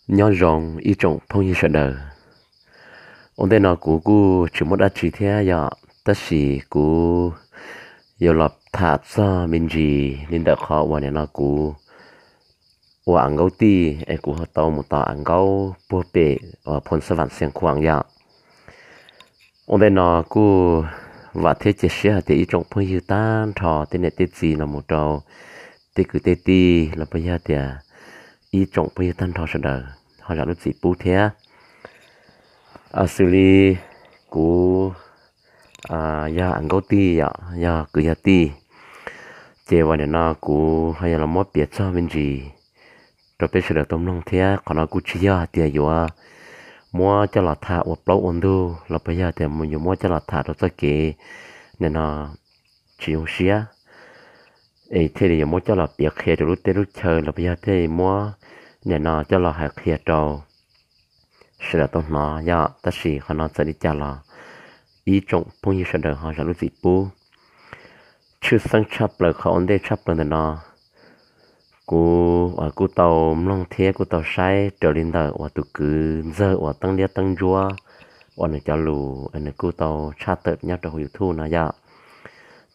Nyob zoo ib tsoom phooj ywg sawv daws. Ua ntej no kuv kuj tsis muaj dab tsi thiab yom, tab sis kuv yuav los tham txog me ntsis li ntawm qhov uas nim no kuv ua Am Nkaub tij es kuv tau mus tos Am Nkaub puag pem Phoo Xab Vam Xiav Khuam yom. Ua ntej no kuj vam thiab cia siab hais tias ib tsoom phooj ywg tag nrho tej niam tej txiv los mus rau tej kwv tej tij los puas yog tias ib tsoom phooj ywg tag nrho sawv daws ho zam lub txim pub thiab. Xws li kuv yog Am Nkaub tij yom, yog kwv yog tij, ces uas nim no kuv ho yog los muab piav txog me ntsis rau peb sawv daws tau mloog thiab. Qhov no kuj tsis yog hais tias yuav muab coj los tham ua plaub ua ntug los puas yog tias yuav muab coj los tham rau txoj kev nim no tsis zoo siab es thiaj li yuav muab coj los piav qhia rau lub teb lub chaw los puas yog thiaj li muab nim no coj los hais qhia rau sawv daws tau hnov yom. Tab sis qhov no txawm li cas los ib tsoom phooj ywg sawv daws ho zam lub txim pub. Tshwj xeeb tshaj plaws qhov ua ntej tshaj plaws ntawm no, kuv kuj tau mloog thiab kuj tau saib raws li ntawm uas tus kwv ntxawg uas Teeb Liab Teeb Ntsuab uas nws cov lus nws kuj tau tshaj tawm nyob rau hauv YouTube no yom.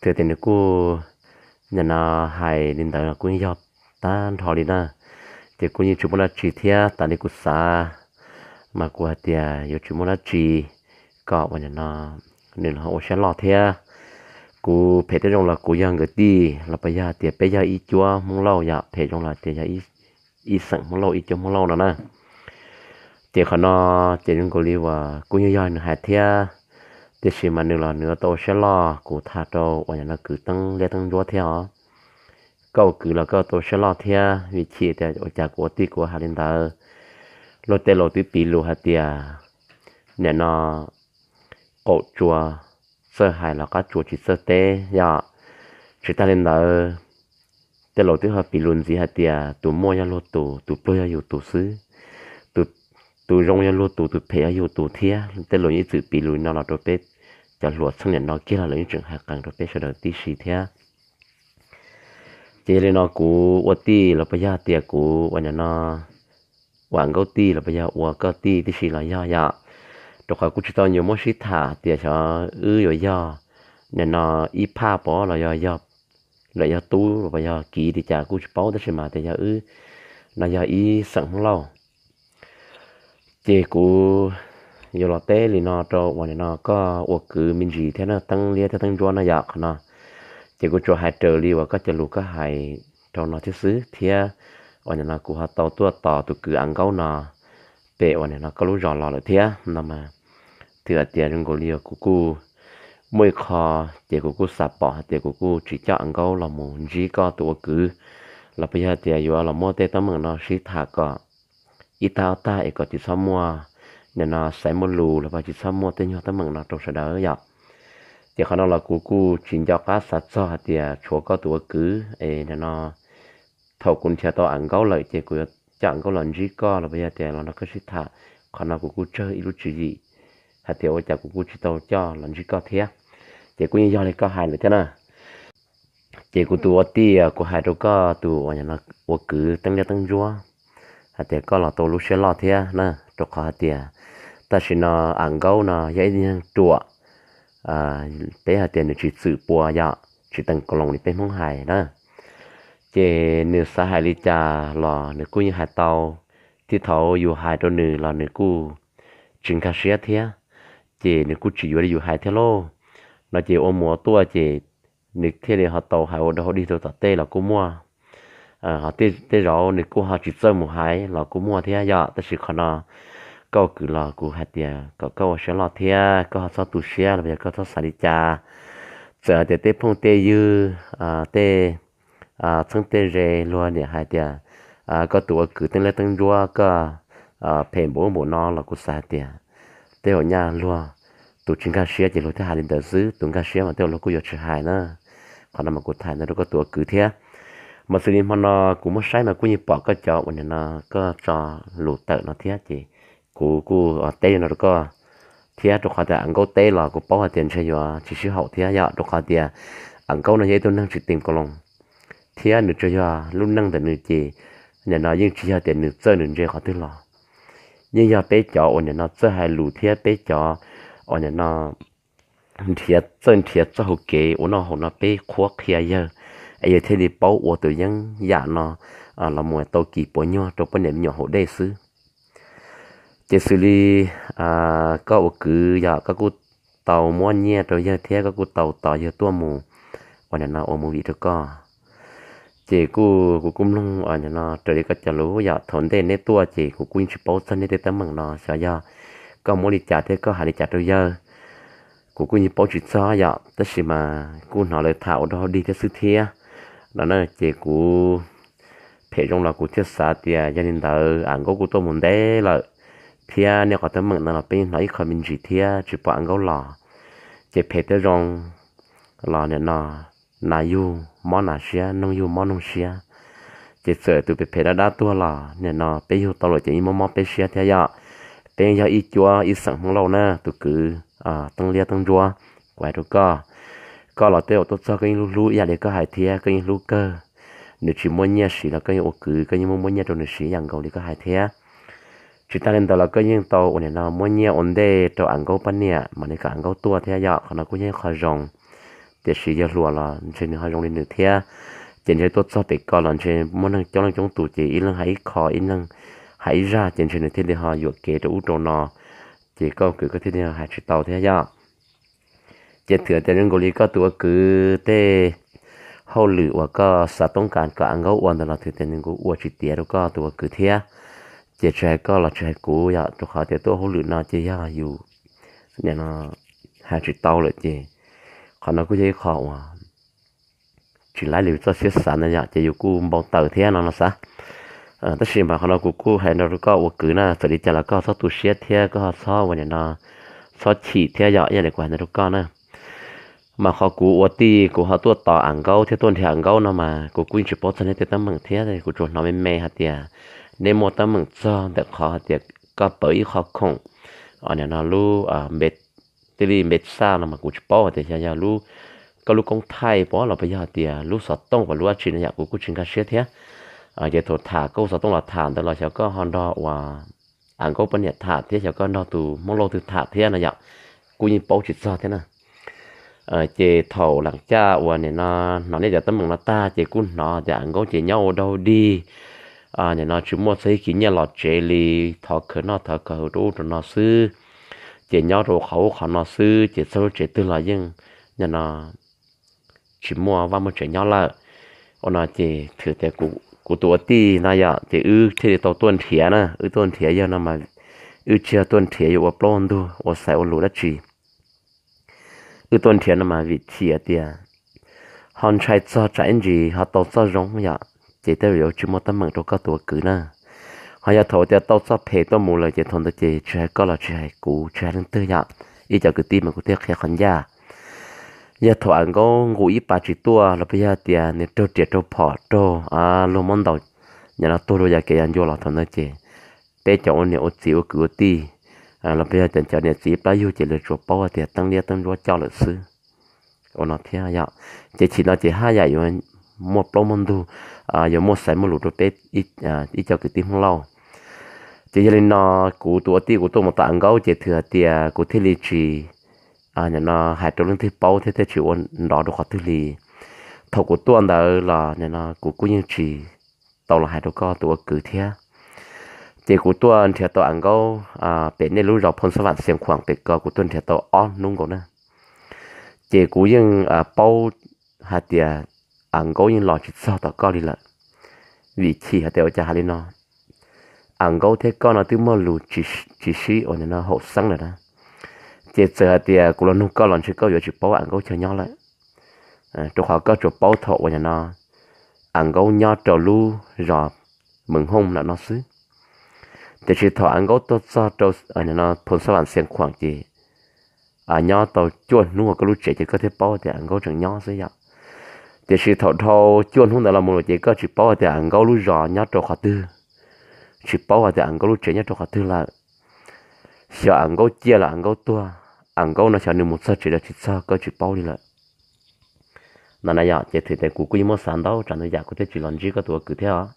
Txawm tias nws kuj nim no hais li ntawd los kuj yog tag nrho li na, ces kuj yeej tsis muaj dab tsi thiab. Tas li kuv xav mas kuv hais tias yuav tsis muaj dab tsi kom uas nim no nws los ua siab loj thiab. Kuv phem thiab zoo los kuv yog nkawd tij los puas yog tias peb yog ib cuab Hmoob Lauj yom, phem zoo los tias yog ib xeem Hmoob Lauj, ib cuab Hmoob Lauj no na. Ces qhov no ces zoo nkaus li uas kuj yeej yog nws hais thiab, tiam sis mas nws los nws tau ua siab loj, kuv tham rau uas nim no kwv Teeb Liab Teeb Ntsuab thiab os. Koj ua kwv los koj tau ua siab loj thiab, vim chim tias ua cas kuv ua tij kuv hais li ntawd. Luag tej laus twb piv lus hais tias nim no qaum tsuas txawj hais los qab tsuas tsis txawj teb yom. Tsis tas li ntawd, tej laus twb ho piv lus ntxiv hais tias tus muaj yog luag tus, tus pluag yog yus tus xwb, tus zoo yog luag tus, tus phem yog yus tus thiab. Tej laus yeej txwm piv lus no los rau peb cov hluas txheej niam no kiag los lawv yeej tseem hais qees rau peb sawv daws tib si thiab. Ces yog li no kuv ua tij los puas yog tias kuv uas nim no ua Am Nkaub tij los puas yog ua koj tij tib si los yog yom. Rau qhov kuj tsis tau nyuam muab sib tham tias xyov wb yuav yog nim no ib phaj pov los yog, lawm yog tub los puas yog kiv li cas kuj tsis paub, tab sis mas tias yog wb no yog ib xeem Hmoob Lauj. Ces kuv yuav los teb li no rau uas nim no koj ua kwv me ntsis thiab na, Teeb Liab thiab Teeb Ntsuab no yom. Qhov no ces kuv tsuas hais raws li uas koj cov lus koj hais rau no thiab xwb thiab. Uas nim no kuv ho tau tuaj tos tus kwv Am Nkaub no pem uas nim no koj lub zos los lawm thiab no mas, twb hais tias zoo nkaus li uas kuv kuj muaj ib qho, ces kuv kuj xav pom hais tias kuv kuj tsis coj Am Nkaub los mus ntsib koj tus ua kwv, los puas yog tias yuav los muab tej teeb meem no sib tham kom ib tag ob tag es kom tsis txhob muaj nim no xaiv muaj lus los puas tsis txhob muaj tej nyuag teeb meem no rau sawv daws yom. Ces qhov no los kuv kuj tsis nco qab xav txog hais tias tshuav koj tus ua kwv es nim no thaum kuv nrhiav tau Am Nkaub lawm ces kuv yuav coj Am Nkaub los ntsib koj los puas yog tias los nrog koj sib tham. Qhov no kuv kuj tsawg ib lub tswv yim hais tias ua cas kuv kuj tsis tau coj los ntsib koj thiab. Ces kuj yeej yog li koj hais lawm thiab na. Ces kuv tus ua tij, kuv hais rau koj tus uas nim no ua kwv Teeb Liab Teeb Ntsuab hais tias koj los tau lub siab loj thiab na, rau qhov hais tias tam sim no Am Nkaub no yog ib tug neeg ruam, peb hais tias nws tsis txwm pua yom, tsis teem koos li peb Hmoob hais na. Ces nws xav hais li cas los nws kuj yeej hais tau. Tib thaum yus hais rau nws los nws kuj tsis nkag siab thiab, ces nws kuj tsis yuav li yus hais thiab lauj. No ces ua mus ua tuaj ces nws thiaj li ho tau hais ua dog ua dig rau tom tej los kuj muaj. Ho tej zaum nws kuj ho tsis txawj mus hais los kuj muaj thiab yom. Tab sis qhov no koj ua kwv los kuv hais tias kom koj ua siab loj thiab koj ho txhob tu siab los yog koj txhob xav li cas. Txawm hais tias tej phooj tej ywg, tej txheeb tej ze luag niam hais tias koj tus ua kwv Teeb Liab Teeb Ntsuab koj phem npaum ub npaum no los kuv xav hais tias tej zaum nyaj luag tus tsis nkag siab ces luag thiaj hais li ntawd xwb, tus nkag siab mas tej zaum luag kuj yuav tsis hais na. Qhov no mas kuv tham ntawd rau koj tus ua kwv thiab. Mas xws li hmo no kuv muab saib mas kuj yeej pom koj cov uas nim no koj tso lus tawm no thiab ces kuv kuj teb li no rau koj thiab, rau qhov tias Am Nkaub teb los kuv paub hais tias ntshe yuav tsis sib haum thiab yom, rau qhov tias Am Nkaub no yog ib tug neeg tsis teem koos thiab nws tsuas yog lub neej ntawm nws ces nim no yeej tsis yog tias nws txawj nws ntse qhov twg los yeej yog peb cov uas nim no txawj hais lus thiab peb cov uas nim no nrhiav, txawj nrhiav txoj hauv kev ua noj haus no peb qhuab qhia yawg, es yawg thiaj li paub ua tus yeeb yam no los mus tau kis puas nyuag rau poj niam me nyuam haus dej xwb. Ces xws li koj ua kwv yog koj kuj tau muab nyiaj rau yawg thiab koj kuj tau tos yawg tuaj mus uas nim no ua movie rau koj. Ces kuv kuj mloog no raws li koj cov lus yom, thaum ntej neb tuaj ces kuv kuj yeej tsis paub txog neb tej teeb meem no, xyov yog koj muab li cas thiab koj hais li cas rau yawg, kuv kuj yeej paub tsis txog yom, tab sis mas kuj hnov lawv tham ua dog dig thiab xwb thiab no na. Ces kuv phem zoo los kuv thiaj xav tias yog li ntawd Am Nkaub kuj tuaj mus ntev lawm, thiab nej qhov teeb meem no los peb yeej hnov ib qho me ntsis thiab tsis pom Am Nkaub los. Ces phem thiab zoo los nim no nas yug mob nas siab, noog yug mob noog siab. Ces txawm tus phem phem dab dab tuag los nim no peb yug tau lawm ces yeej mob mob peb siab thiab yom. Peb yeej yog ib cuab ib xeem Hmoob Lauj na tus kwv Teeb Liab Teeb Ntsuab, kuv hais rau koj, koj los tej zaum tuaj txog koj yeej hlub hlub ib yam li koj hais thiab koj yeej hlub kawg. Nws tsis muaj nyiaj siv los koj yeej ua kwv koj yeej muab muab nyiaj rau nws siv ib yam nkaus li koj hais thiab. Tsis tas li ntawd los koj yeej tau uas nim no muab nyiaj ua ntej rau Am Nkaub poj niam mam li kom Am Nkaub tuaj thiab yom, qhov no kuj yog ib qho zoo. Tiam sis yawg hluas los ntshe nws ho zoo li nws thiab, ces ntshe tuaj txog pem ko los ntshe muaj neeg coob leej coob tus ces ib leeg hais ib qho ib leeg hais ib zaj ces ntshe nws thiaj li ho yuam kev rau ub rau no, ces koj kwv koj thiaj li hais tsis tau thiab yom. Ces thwm tias zoo nkaus li koj tus ua kwv tej hauj lwm uas koj xav toob kas kom Am Nkaub ua ntawd los thwm tias nws kuj ua tsis tiav rau koj tus ua kwv thiab. Ces tsis hais koj los tsis hais kuv yom, rau qhov tias tuaj hauj lwm no ces yog yus hais tsis tau lawm ces qhov no kuj yog ib qho uas tsis laib li txoj siab xav ntawd yom, ces yus kuj npau taws thiab no no xav. Tab sis mas qhov no kuv kuj hais rau koj ua kwv na, txawm li cas los koj txhob tu siab thiab koj txhob ua nim no txhob chim thiab yom, ib yam li kuv hais ntawd rau koj na. Mas qhov kuv ua tij kuv ho tuaj tos Am Nkaub thiab tuaj nrhiav Am Nkaub no mas kuv kuj yeej tsis paub txog neb tej teeb meem thiab, kuv tsuas hnov me me hais tias neb muaj teeb meem txog ntawm qhov hais tias koj pawv ib qho khoom, nim no lub npe, tij li npe xaj no mas kuv tsis paub hais tias xyov yog lub, koj lub koob thaij pom los puas yog hais tias lub xov tooj pom lub dab tsi no yom, kuv kuj tsis nkag siab thiab. Ces thaum tham koj xov tooj los tham ntawd los xyov koj ho nrog uas Am Nkaub poj niam tham thiab xyov koj nrog tus Hmoob Lauj twg tham thiab no yom, kuj yeej paub tsis txog thiab na. Ces thaum lam caj uas nim no hnov nej cov teeb meem no tag ces kuj hnov tias Am Nkaub ces nyob ua dog dig, nim no tsis muaj txog ib kis nyiaj los tsev li, thov khawv noj thov khawv haus rau ub rau no xwb, ces nyob rau qhov ub qhov no xwb ces txog lub tsev twg los yeej nim no tsis muaj vaj muaj tsev nyob lawm. Ua no ces thwm tias kuv tus ua tij no yom, ces wb thiaj li tau tuaj nrhiav na, wb tuaj nrhiav yawg no mas wb tsis yog tuaj nrhiav yuav ua plaub ua ntug ua xaiv ua lus dab tsi. Wb tuaj nrhiav no mas vim chim hais tias ho ntshai txog tsam ib ntsis ho tau txoj zoo yom, ces tej zaum yuav tsis muaj teeb meem rau koj tus ua kwv na. Ho yog thaum tias tau txoj phem tuaj mus lawm ces thaum ntawd ces tsis hais koj los tsis hais kuv tsis hais leej twg yom, ib co kwv tij mas kuv thiaj qhia qhov ncaj. Yog thaum Am Nkaub nqus ib pas tsis tuaj los puas yog tias nws raug riam raug phom raug luag muab ntaus, nim no tuag rau yam kev yam ncua los thaum ntawd ces peb cov ua niam ua txiv ua kwv ua tij los puas yog tias cov niam txiv plab yug ces lawv tsuas paub hais tias Teeb Liab Teeb Ntsuab coj lawm xwb. Ua no thiab yom, ces chim no ces haj yam yuav muaj plaub muaj ntug, yuav muaj xaiv muaj lus rau peb ib co kwv tij Hmoob Lauj. Ces yog li no kuv tus ua tij kuv tuaj mus tom Am Nkaub ces thwm hais tias kuv thiaj li tsis nim no hais rau leej twg paub thiab thiaj tsis ua nrov rau qhov twg li. Thaum kuv tuaj ntawd los nim no kuv kuj yeej tsis tau los hais rau koj tus ua kwv thiab. Ces kuv tuaj nrhiav tau Am Nkaub pem nej lub zos Phoo Xab Vam Xias Khuam pem ko kuv tuaj nrhiav tau ob hnub nkaus na. Ces kuv yeej paub hais tias Am Nkaub yeej los tsis txog tom koj li lawm. Vim chim hais tias ua cas hais li no, Am Nkaub thiab koj no twb muaj lus tsis sib uas nim no haum xeeb lawm na. Ces txawm hais tias kuv los nug koj los ntshe koj yuav tsis paub Am Nkaub chaw nyob lawm, rau qhov koj tsuas paub thaum uas nim no Am Nkaub nyob rau lub zos Mees Hooj lawm no xwb. Tiam sis thaum Am Nkaub tuaj txog rau Phoo Xab Vam Xias Khuam ces nyob tau cuaj hnub uas koj lub tsev ces koj thiaj paub tias Am Nkaub tseem nyob xwb yom. Tiam sis thaum dhau cuaj hnub ntawd los mus lawm ces koj tsis paub hais tias Am Nkaub lub zos nyob rau qhov twg, tsis paub hais tias Am Nkaub lub tsev nyob rau qhov twg lawm. Xyov Am Nkaub ciaj los Am Nkaub tuag, Am Nkaub no xyov nws mus txog tsev los tsis txog koj tsis paub li lawm. No na yom, ces thwm tias kuv kuj yeej muab xav ntau tsav ntau yam kuv thiaj tsis los ntsib koj tus ua kwv thiab os.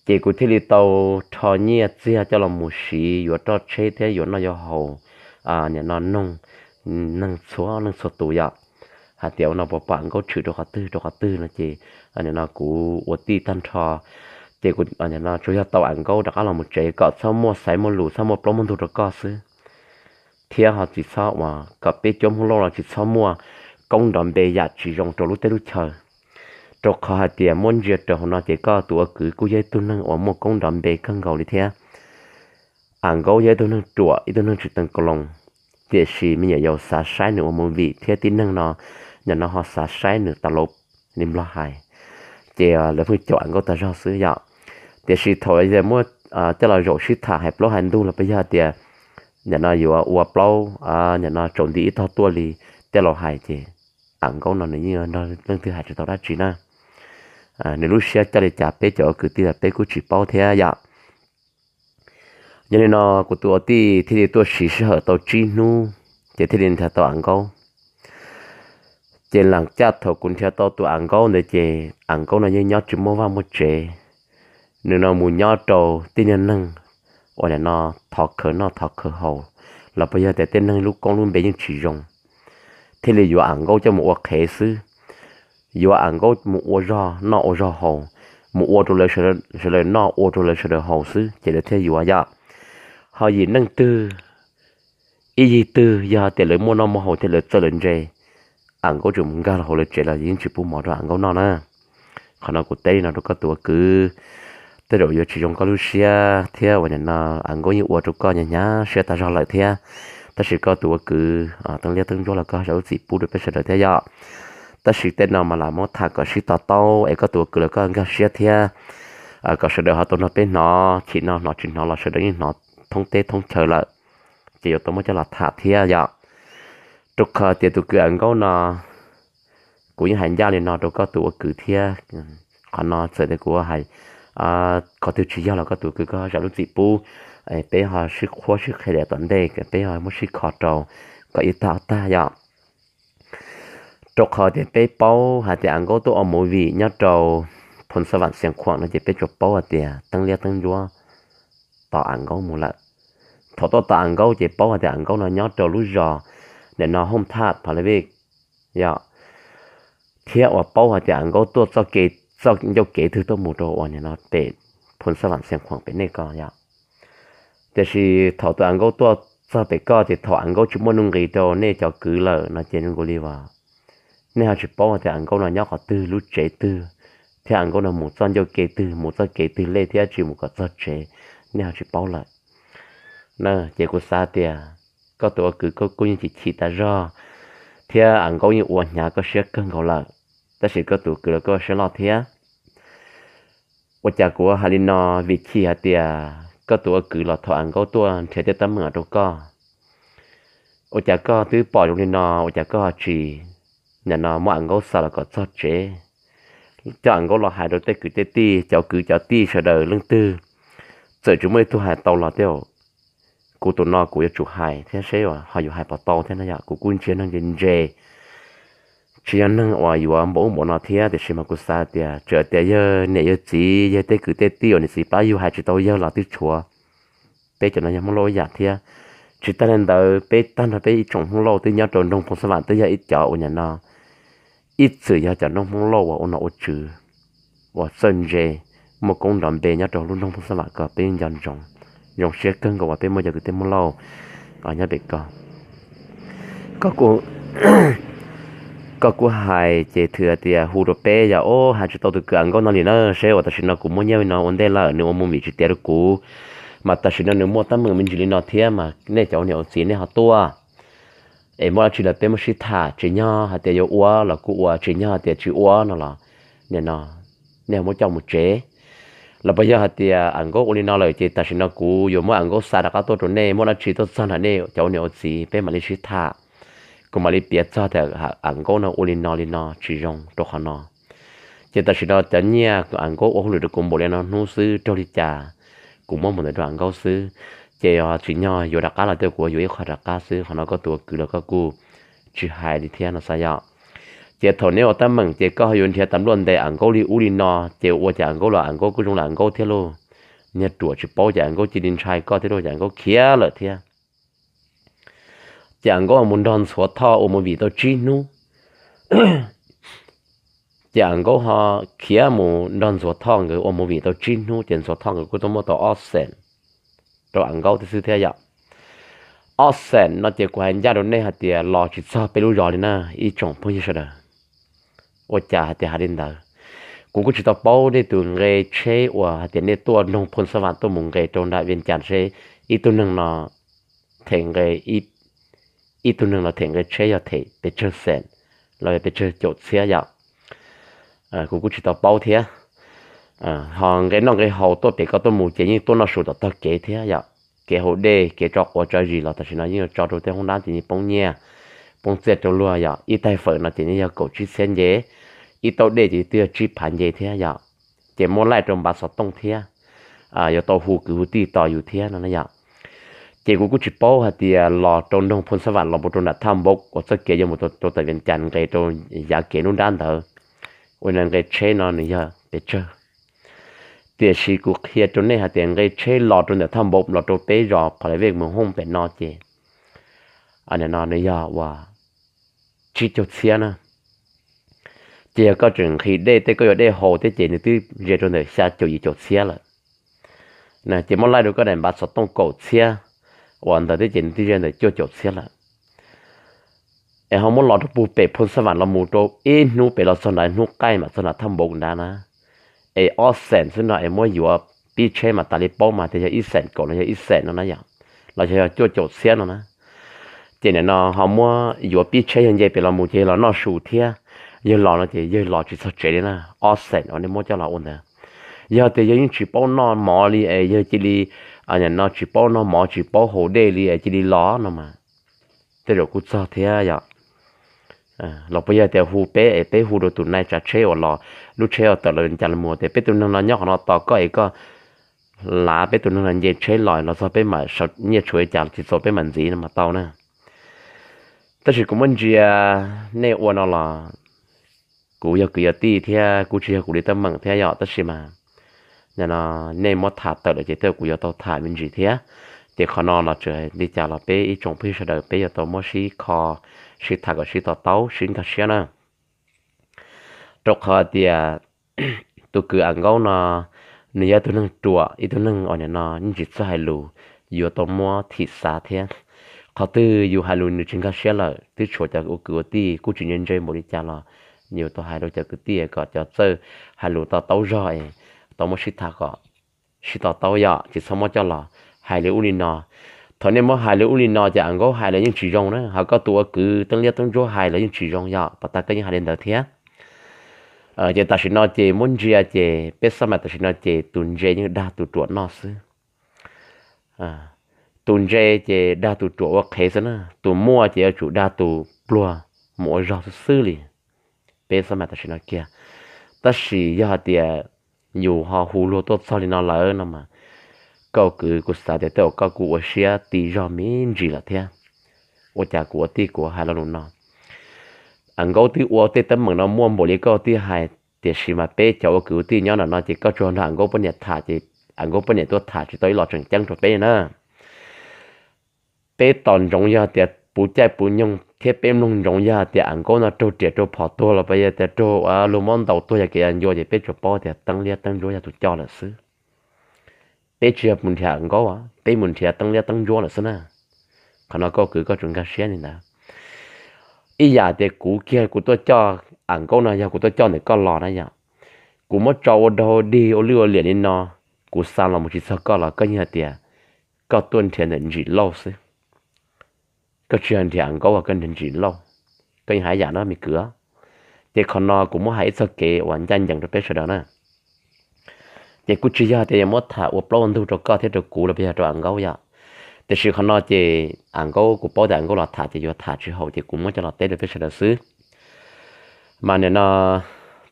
Ces kuv thiaj li tau rho nyiaj txiag coj los mus siv yuav roj tsheb thiab yuav noj yuav haus, nim no noog neeg txhua leej txhua tus yom, hais tias ua no puas pom Am Nkaub tshwm rau qhov twg rau qhov twg no ces nim no kuv ua tij tag nrho ces kuv nim no tsuas yog tau Am Nkaub rov qab los mus tsev kom txhob muaj xaiv muaj lus txhob muaj plaub muaj ntug rau koj xwb. Thiab ho tsis txhob uas kom peb cuab Hmoob Lauj los tsis txhob muaj koob nrov npe yam tsis zoo rau lub teb lub chaw, rau qhov hais tias muab ntsia raws hauv no ces koj tus ua kwv kuj yog ib tug neeg uas muaj koob nrov npe kawg nkaus li thiab. Am Nkaub yog ib tug neeg ruam ib tug neeg tsis teev koos loos, tiam sis me nyuam yaus xav saib nws ua movie thiab tib neeg no nim no ho xav saib nws tas laus li Nplog hais, ces lawv pheej caum Am Nkaub tag zog xwb yom. Tiam sis thaum muab coj los zaum sib tham hais plaub hais ntug los puas yog tias nim no yuav ua plaub nim no tsaus nti ib tog tuaj li tej laus hais ces Am Nkaub no nws yeej yog leej twg hais tsis tau dab tsi na. Nws lub siab coj li cas peb cov ua kwv tij los peb kuj tsis paub thiab yom. Yog li no kuv tus ua tij thiaj li tuaj siv sij hawm tau tsib hnub ces thiaj li nrhiav tau Am Nkaub. Ces lam caj thaum kuv nrhiav tau tus Am Nkaub ntawd ces Am Nkaub no yeej nyob tsis muaj vaj muaj tsev. Nws no mus nyob rau tib nyuag neeg uas nim no thov khawv noj thov khawv haus los puas yog tias tej neeg lub koob lub npe yeej tsis zoo, thiaj li yuav Am Nkaub coj mus ua qhev xwb, yuav Am Nkaub mus ua zog noj ua zog haus, mus ua rau lawv sawv daws noj ua rau lawv sawv daws haus xwb ces lawv thiaj yuav yom. Ho yim neeg twg ib yig twg yog tias lawv muaj noj muaj haus thiab lawv txawj lawv ntse, Am Nkaub tseem mus nkag los hauv lawv tsev los yeej tsis pub mov rau Am Nkaub noj na. Qhov no kuv teb li no rau koj tus ua kwv, tej zaum yuav tsis zoo koj lub siab thiab uas nim no Am Nkaub yeej ua rau koj hnyav hnyav siab tag zog lawm thiab. Tab sis koj tus ua kwv teeb liab teeb ntsuab los koj zam lub txim pub rau peb sawv daws thiab yom. Tab sis tej no mas lam muab tham kom sib to taub es koj tus ua kwv los koj nkag siab thiab, kom sawv daws ho tau nrog peb hnov, chim no hnov tsis hnov los sawv daws yeej hnov thoob teb thoob chaw lawm, ces yuav tau muab coj los tham thiab yom. Rau qhov tias tus kwv Am Nkaub no kuv yeej hais ncaj li no rau koj tus ua kwv thiab. Qhov no txawm tias kuv hais qhov twg tsis yog los koj tus ua kwv koj zam lub txim pub, peb ho sib qhuab sib qhia daim tom ntej peb ho muab sib kho rau kom ib tag ob tag yom. Rau qhov tias peb paub hais tias Am Nkaub tuaj ua movie nyob rau Phoos Xab Vam Xiav Khuam no ces peb tsuas paub hais tias teeb liab teeb ntsuab tos Am Nkaub mus lawm. Thaum tuaj tos Am Nkaub ces paub hais tias Am Nkaub no nyob rau lub zos nim no Hooj Thaj Pha La Vej yom, thiab uas paub hais tias Am Nkaub tuaj txoj kev, txoj ncauj kev twg tuaj mus rau uas nim no pem Phoos Xab Vam Xiav Khuam pem nej ko yom. Tiam sis thaum tus Am Nkaub tuaj txog pem koj ces thaum Am Nkaub tsis muaj nuj nqis rau nej cov kwv lawm no ces zoo nkaus li uas nej ho tsis paub tias Am Nkaub no nyob qhov twg lub tsev twg, thiab Am Nkaub no mus txoj ncauj kev twg mus txoj kev twg lej thiab tsis mus kom txog tsev, nej ho tsis paub lawm. Na ces kuv xav tias koj tus ua kwv koj kuj yeej chim chim tas zog, thiab Am Nkaub yeej ua hnyav koj siab kawg nkaus lawm, tab sis koj tus kwv los koj siab loj thiab. Ua cas kuv hais li no? Vim chim hais tias koj tus ua kwv los thaum Am Nkaub tuaj nrhiav tej teeb meem rau koj, ua cas koj twb pom zoo li no ua cas koj ho tsis nim no muab Am Nkaub xa los kom txog tsev, coj Am Nkaub los hais rau tej kwv tej tij, cov kwv cov tij sawv daws leej twg txawm tsis muaj ib tug hais tau los tej, kuv tus no kuv yuav tsum hais thiab seb ho yuav hais puas tau thiab no yom. Kuv kuj ntsia neeg ntse ntse, tsis yog neeg uas yuav npaum ub npaum no thiab, tiam sis mas kuv xav tias txawm tias yawg niam yawg txiv yawg tej kwv tej tij uas niam txiv plab yug hais tsis tau yawg los twb tshuav. Peb cov no yog Hmoob Lauj ib yam thiab. Tsis tas li ntawd peb tag nrho peb ib tsoom Hmoob Lauj twb nyob rau nroog Phoos Xab Vam twb yog ib cov uas nim no ib txwm yog cov noob Hmoob Lauj uas ua nom ua tswv, uas txawj ntse, muaj koob nrov npe nyob rau lub nroog Phoos Xab Vam ko peb nco ntsoov. Zoo siab kawg nkaus uas peb muaj cov kwv tij Hmoob Lauj nyob pem ko. Koj kuj hais ces thwm hais tias hu rau peb yog, o, hais tsis tau tus kwv Am Nkaub no li na, seb uas tam sim no kuv muaj nyiaj li no ua ntej lawm nws ua movie tsis tiav rau kuv, mas tam sim no nws muaj teeb meem me ntsis li no thiab mas nej cov ua niam ua txiv nej ho tuaj es muaj dab tsi los peb muab sib tham, tsis yog hais tias yuav ua los kuj ua, tsis yog hais tias tsis ua no los nim no nej ho muab coj mus tsev. Los puas yog hais tias Am Nkaub ua li no lawm ces tam sim no kuv yuav muab Am Nkaub xa rov qab tuaj rau nej, muaj dab tsi tuaj txog nrog nej cov ua niam ua txiv peb mam li sib tham. Kuv mam li piav txog tias Am Nkaub no ua li no li no tsis zoo rau qhov no. Ces tam sim no cov nyiaj Am Nkaub ua hauj lwm rau kuv npaum li no hnub xwb, raug li cas kuv muab mus ntawd rau Am Nkaub xwb. Ces tsim nyog yuav rov qab los tej kuv yuav ib qho rov qab xwb, qhov no koj tus ua kwv los koj kuj tsis hais li thiab no xav yom. Ces thaum neb ua teeb meem ces koj ho yuav nrhiav tas npluaj ntes Am Nkaub li ub li no, ces ua cas Am Nkaub los Am Nkaub kuj zoo li Am Nkaub thiab lauj. Niag ruam tsis paub ces Am Nkaub cia li ntshai koj thiab lauj, ces Am Nkaub khiav lawm thiab. Ces Am Nkaub ho mus nrog Ntxhuav Thoj ua movie tau tsib hnub. Ces Am Nkaub ho khiav mus nrog Ntxhuav Thoj nkawd ua movie tau tsib hnub ces Ntxhuav Thoj nkawd kuj tau muab tau ob xees rau Am Nkaub thiab xwb thiab yom. Ob xees no ces kuv hais ncaj rau nej hais tias los tsis txog peb lub zos li na, ib tsoom phooj ywg sawv daws. Ua cas hais tias hais li ntawd? Kuv kuj tsis tau paub nej tus nqe tsheb uas hais tias nej tuaj nroog Phoos Xab Vam tuaj mus nqes rau nram Vias Cas seb ib tug neeg no them nqe, ib tug neeg no them nqe tsheb yog them pes tsawg xees los yog pes tsawg caum txhiab yom. Kuv kuj tsis tau paub thiab. Ho nqe noj nqe haus tuaj pem ko tuaj mus ces yeej tuaj noj su tom tog kev thiab yom. Kev haus dej kev tso quav tso zis los tam sim no yeej yuav tso rau tej hoob dab ces yeej poob nyiaj poob txiaj rau luag yom. Ib tais fawm no ces yeej yog kaum tsib txhiab nce, ib tauv dej ces twb yog tsib phav nce thiab yom. Ces muab laij rau npav xov tooj thiab, yuav tau hu kwv hu tij tos yus thiab no na yom. Ces kuv kuj tsis paub hais tias los rau nroog Phoos Xab Vam los mus rau nram Thaj Npaum uas txoj kev yuav mus rau tas Vias Cas nqes rau yav kev nruab nrab ntawd, ua li nqe tsheb no nws yog pes tsawg. Tiam sis kuv qhia rau nej hais tias nqe tsheb los rau ntawm Thaj Npaum los rau peb zos Phas Las Vej Mus Hooj pem no ces, no nws yog uas tsib caug txhiab na. Ces yog koj tseem nqhis dej tej koj yuav dej haus thiab ces nws twb ze rau ntawm xya caum yim caum txhiab lawm. Ces muab laij rau koj daim npav xov tooj kaum txhiab uas ntawd thiab ces nws twb ze ntawm cuaj caum txhiab lawm. Es ho muab los rau puag pem Phoos Xab Vam los mus rau ib hnub pem los txog nrad hnub qaij mam txog nram Thaj Npaum nrad na. Es ob xees xwb no es muab yuav pib tsheb mas tas li paub mas tias yog ib xees kaum no yog ib xees no na yom, los yog cuaj caum txhiab no na. Ces nim no ho muab yuav pib tsheb yog nce pem los mus ces yog los noj su thiab. Yawg los no ces yawg los tsis txog tsev li na, ob xees uas nej muab coj los ua ntawd. Yog tias yawg yeej tsis paub noj mov li es yawg cia li, nim no tsis paub noj mov tsis paub haus dej li es cia li los no mas tej zaum kuj txog thiab yom. Los puas yog tias hu peb es peb hu rau tus nai tsav tsheb uas los lub tsheb uas tawm los Vias Cas los mus tias peb tus neeg no nyob qhov no tos koj es koj lav peb tus neeg no nce tsheb los los txog peb mam sau nyiaj tshuav li cas tsis txaus peb mam ntxiv no mas tau na. Tab sis kuv muab ntsia nej ua no los kuv yog kwv yog tij thiab kuv tsis yog kuv li teeb meem thiab yom, tab sis mas nim no nej muab tham tawm lawm ces tej zaum kuv yuav tau tham me ntsis thiab. Ces qhov no los txawm li cas los peb ib tsoom phooj ywg sawv daws peb yuav tau muab sib kho sib tham kom sib to taub sib nkag siab na. Rau qhov tias tus kwv Am Nkaub no nws yog ib tug neeg ruam ib tug neeg uas nim no yeej tsis txawj hais lus, yuav tau muab thim xav thiab. Qhov twg yus hais lus nws tsis nkag siab lawm twb tshuav cov ua kwv ua tij kuj tsis ntse ntse npaum li cas los yuav tau hais rau cov kwv tij kom cov txawj hais lus to taub zog es tau muab sib tham kom sib to taub yom, tsis txhob muab coj los hais li ub li no. Thaum nej muab hais li ub li no ces Am Nkaub hais los yeej tsis zoo na, ho koj tus ua kwv Teeb Liab Teeb Ntsuab hais los yeej tsis zoo yom, pom tag koj yeej hais li ntawd thiab. Ces tam sim no ces muab ntsia ces peb xab mais tam sim no ces tus ntse yeej dag tus ruam noj xwb. Tus ntse ces dag tus ruam ua qhev xwb na, tus muaj ces yuav tsum dag tus pluag mus ua zog xwb xwb li. Peb xab mais tam sim no kiag. Tab sis yog hais tias yus ho hu luag tuaj txog li no lawm no mas, koj kwv kuv xav tias tej zaum koj kuj ua siab ti zog me ntsis lawm thiab. Ua cas kuv ua tij kuv hais lo lus no? Am Nkaub twb ua tej teeb meem no muaj npaum li koj tij hais, tiam sis mas peb cov ua kwv ua tij nyob nram no ces koj tsuas nrog Am Nkaub poj niam tham ces Am Nkaub poj niam tuaj tham tsis tau ib los tseem ceeb rau peb na. Peb tos ntsoov yog tias puv caij puv nyoog thiab peb mloog ntsoov yog tias Am Nkaub no raug riam raug phom tuag los puas yog tias raug luag muab ntaus tuag yog kev yog ncua ces peb tsuas paub tias Teeb Liab Teeb Ntsuab yog tus coj lawm xwb. Peb tsis yog mus nrhiav Am Nkaub, peb mus nrhiav Teeb Liab Teeb Ntsuab lawm xwb na. Qhov no koj kwv koj tsuas nkag siab li ntawd. Ib yam tias kuv kiag kuv tuaj coj Am Nkaub no yog kuv tuaj coj ntawm koj los na yom, kuv muab tso ua dog dig ua lwj ua liam li no, kuv xa los mus tsis txog koj los koj yeej hais tias koj tuaj nrhiav ntawm Ntsim Lauj xwb. Koj tsis yog nrhiav Am Nkaub, koj nrhiav Ntsim Lauj. Koj yeej hais yam no me kwv. Ces qhov no kuv muab hais ib txoj kev uas ncaj ncees rau peb sawv daws na. Ces kuj tsis yog tias yuav muab tham ua plaub ua ntug rau koj thiab rau kuv los puas yog rau Am Nkaub yom. Tiam sis qhov no ces Am Nkaub kuv paub tias Am Nkaub los tham ces yuav tham tsis haum ces kuv muab coj los teb rau peb sawv daws xwb. Mas nim no,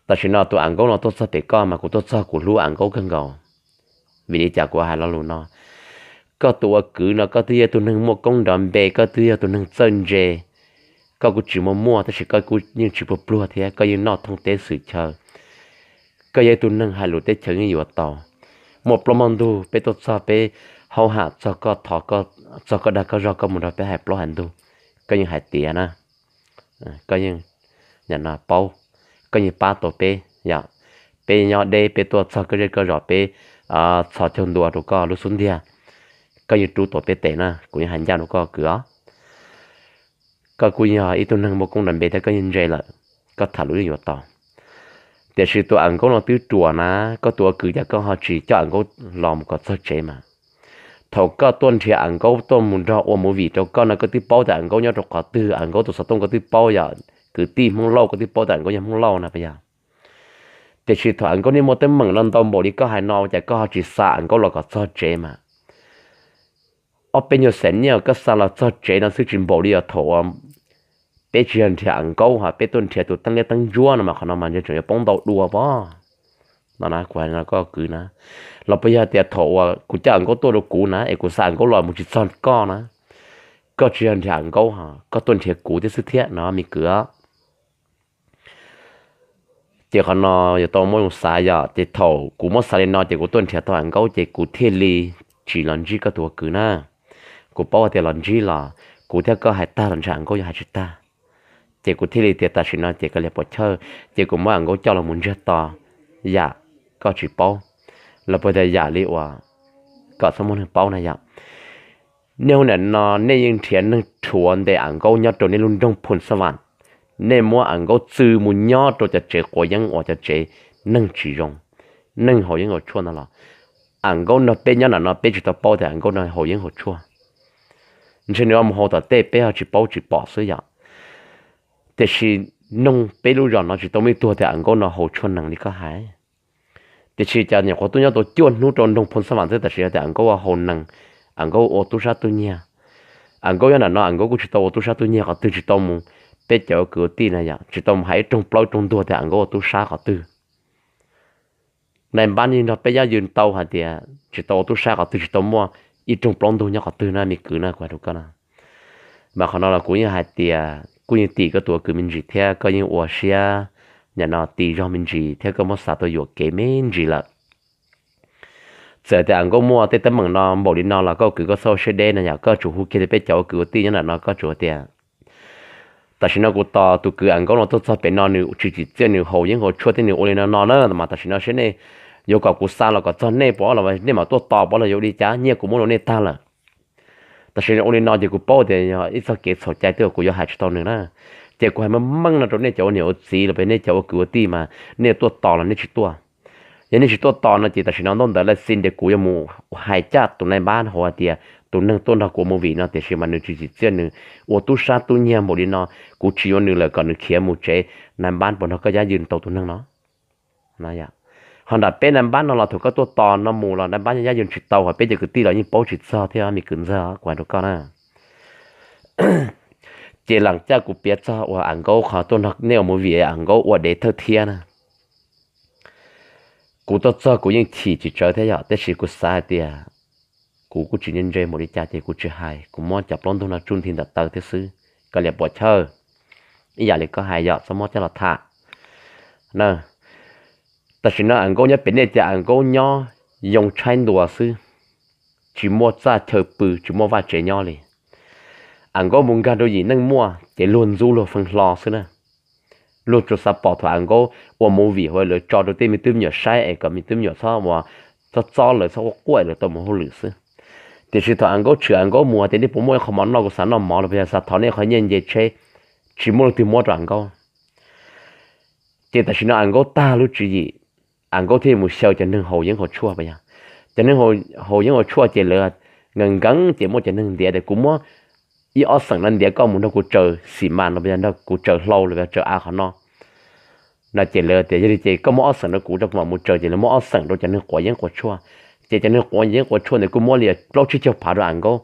tam sim no tus Am Nkaub no tuaj txog pem koj mas kuv tuaj txog kuv hlub Am Nkaub kawg nkaus. Vim li cas kuv hais lo lus no? Koj tus ua kwv no koj twb yog tus neeg muaj koob nrov npe, koj twb yog tus neeg txawj ntse, Koj kuj tsis muaj muaj tab sis koj kuj yeej tsis pluag pluag thiab, koj yeej noj thooj teb xwm chaw, koj yog ib tug neeg hais lus teb chaws yeej yuav tau. Muaj plaub muaj ntug peb tuaj txog peb haub ham txog koj thov, txog koj dag koj zog, koj mus nrog peb hais plaub hais ntug, koj yeej hais tiav na. Koj yeej, nim no paub, koj yeej pab tau peb yom. Peb nyob deb peb tuaj txog koj zej koj zos peb txhos caug ntua rau koj lub xub ntiag, koj yeej rub tau peb tes na, kuv yeej hais ncaj rau koj kwv os. Koj kuj yog ib tug neeg muaj koob nrov npe thiab koj yeej ntse lawm, koj tham lus yeej yuav tau. Tiam sis tus Am Nkaub no twb ruam na, koj tus ua kwv cas koj ho tsis coj Am Nkaub los mus kom txog tsev mas. Thaum koj tuaj nrhiav Am Nkaub tuaj mus nrog ua movie rau koj no koj twb paub tias Am Nkaub nyob rau qhov twg, Am Nkaub tus xov tooj koj twb paub, yog kwv tij Hmoob Lauj koj twb paub tias Am Nkaub yog Hmoob Lauj na puas yog? Tiam sis thaum Am Nkaub niaj muaj teeb meem no ntau npaum li koj hais no cas koj ho tsis xa Am Nkaub los kom txog tsev mas. Ob peb nyuag xees nyiaj koj xa los txog tsev no xwb tsis npaum li os, thaum uas peb tsis yog nrhiav Am Nkaub ho peb tuaj nrhiav tus teeb liab teeb ntsuab no mas qhov no mas ntshe tseem yuav poob ntau dua pob. No na kuv hais no koj kwv na, los puas yog tias thaum uas kuv coj Am Nkaub tuaj rau kuv na es kuv xa Am Nkaub los mus tsis txog koj na, koj tsis yog nrhiav Am Nkaub ho koj tuaj nrhiav kuv thiab xwb thiab no me kwv. Ces qhov no yuav tau muab xav yom, ces thaum kuv muab xav li no ces kuv tuaj nrhiav tau Am Nkaub ces kuv thiaj li tsis los ntsib koj tus ua kwv na. Kuv paub hais tias los ntsib los kuv thiab koj hais tag los ntshe Am Nkaub yuav hais tsis tag. Ces kuv thiaj li tias tam sim no ces kav liam puas chawj, ces kuv muab Am Nkaub coj los mus ntsiag to yam koj tsis paub, los puas tias yam li uas kom txhob muaj neeg paub na yom. Nej hu nim no nej yeej nrhiav neeg rhuav ntes Am Nkaub nyob rau nej lub nroog Phoos Xab Vam, nej muab Am Nkaub txw mus nyob rau cov tsev quav yeeb uas cov tsev neeg tsis zoo, neeg haus yeeb haus tshuaj ntawd los Am Nkaub nrog peb nyob nram no peb tsis tau paub tias Am Nkaub no haus yeeb haus tshuaj. Ntshe nws mus haus tom tej peb ho tsis paub tsis pom xwb yom. Tiam sis noog peb lub zos no tsis tau muaj ib tug tias Am Nkaub no haus tshuaj nees li koj hais. Tiam sis cas nyuam qhuav tuaj nyob tau cuaj hnub rau nroog Phoos Xab Vam xwb tab sis yog tias Am Nkaub ua haus nees, Am Nkaub ua tub sab tub nyiag. Am Nkaub nyob nram no Am Nkaub kuj tsis tau ua tub sab tub nyiag qhov twg, tsis tau mus, peb cov ua kwv ua tij na yom, tsis tau mus hais ib rooj plaub ib rooj ntug tias Am Nkaub ua tub sab qhov twg. Nais npab yeej nrog peb yab ywg tau hais tias tsis tau ua tub sab qhov twg, tsis tau muaj ib rooj plaub ntug nyob qhov twg na me kwv na, kuv hais rau koj na. Mas qhov no los kuv yeej hais tias kuj yeej tim koj tus ua kwv me ntsis thiab koj yeej ua siab nim no ti zog me ntsis thiab koj muab xav tau yuam kev me ntsis lawm. Txawm tias Am Nkaub muaj tej teeb meem no npaum li no los koj kwv koj txhob ua siab deb no yom, koj tsum hu kiag li peb cov ua kwv ua tij nyob nram no koj tsum tias tam sim no kuv tos tus kwv Am Nkaub no tuaj txog pem no nws tsis tsim txiaj nws haus yeeb haus tshuaj thiab nws ua li no no na mas tam sim no seb nej yuav kom kuv xa los kom txog nej puas los nej mam tuaj tos puas los yuav li cas, nyiaj kuv muab rau nej tag lawm. Tam sim no ua li no ces kuv paub tias yog ib txoj kev txhaum cai twb kuv yuav hais tsis tau nws na. Ces kuv hais meej meej no rau nej cov ua niam ua txiv los peb nej cov ua kwv ua tij mas nej tuaj tos los nej tsis tuaj. Yog nej tsis tuaj tos no ces tam sim no ntaub ntawv laj xi ntias kuv yuav mus hais caj tus nais npab hauv hais tias tus neeg tuaj nrog kuv movie no tiam sis mas nws tsis tsim txiaj nws ua tub sab tub nyiag npaum li no, kuv tsis yuav nws lawm kom nws khiav mus tsev, nais npab puas nrog koj yab ywg tau tus neeg no? Ho nram peb nais npab no los thaum koj tuaj tos no mus los nais npab yab ywg tsis tau, ho peb cov kwv tij los yeej paub tsis txog thiab me kwv ntxawg kuv hais rau koj na. Ces lam caj kuv piav txog uas Am Nkaub qhov tuaj nrog nej ua movie Am Nkaub ua dev thawj thiab na. Kuv tuaj txog kuv yeej chim tsis tsawg thiab yom, tab sis kuv xav hais tias kuv kuj tsis ntse ntse npaum li cas ces kuv tsis hais, kuv muab cov plaub ntug no tsuj nthi ntawm taw thiab xwb, koj liam puas chawj. Ib yam li koj hais yom, txhob muab coj los tham na. Tam sim no Am Nkaub nyob pem nej ces Am Nkaub nyob yoo tshaib ntua xwb, tsis muaj txaj chaw pw, tsis muaj vaj tsev nyob li. Am Nkaub mus nkag rau yim neej muaj ces luag ntxub luag feej hlo xwb na. Luag tsuas xav pom thaum Am Nkaub ua movie hauv lawv tso rau tej me tub me nyuam saib es kom me tub me nyuam txhob ua, txhob txob lawv, txhob quaj quaj lawv tau mus hauj lwm xwb. Tiam sis thaum Am Nkaub tshwm Am Nkaub mus hais tias nej puas muaj ib qho mov noj, kuv xav noj mov los puas yog xav thov nej qhov nyiaj nce tsheb, tsis muaj leej twg muab rau Am Nkaub. Ces tam sim no Am Nkaub tag lub tswv yim, Am Nkaub thiaj mus xyaw cov neeg haus yeeb haus tshuaj puas yog. Cov neeg haus yeeb haus tshuaj ces lawv nkees nkees ces muaj cov neeg ntiav tias kuv muab ib ob xeem no ntiav koj mus nrog kuv tsaws xim mas no puas yog nrog kuv tsaws hlau los puas yog tsaws av qhov no. No ces lawv tias yog li ces koj muab ob xeem rau kuv, kuv mam mus tsaws, ces lawv muab ob xeem rau cov neeg quav yeeb quav tshuaj. Ces cov neeg quav yeeb quav tshuaj ntawd kuj muab li plaub tsib caug phav rau Am Nkaub,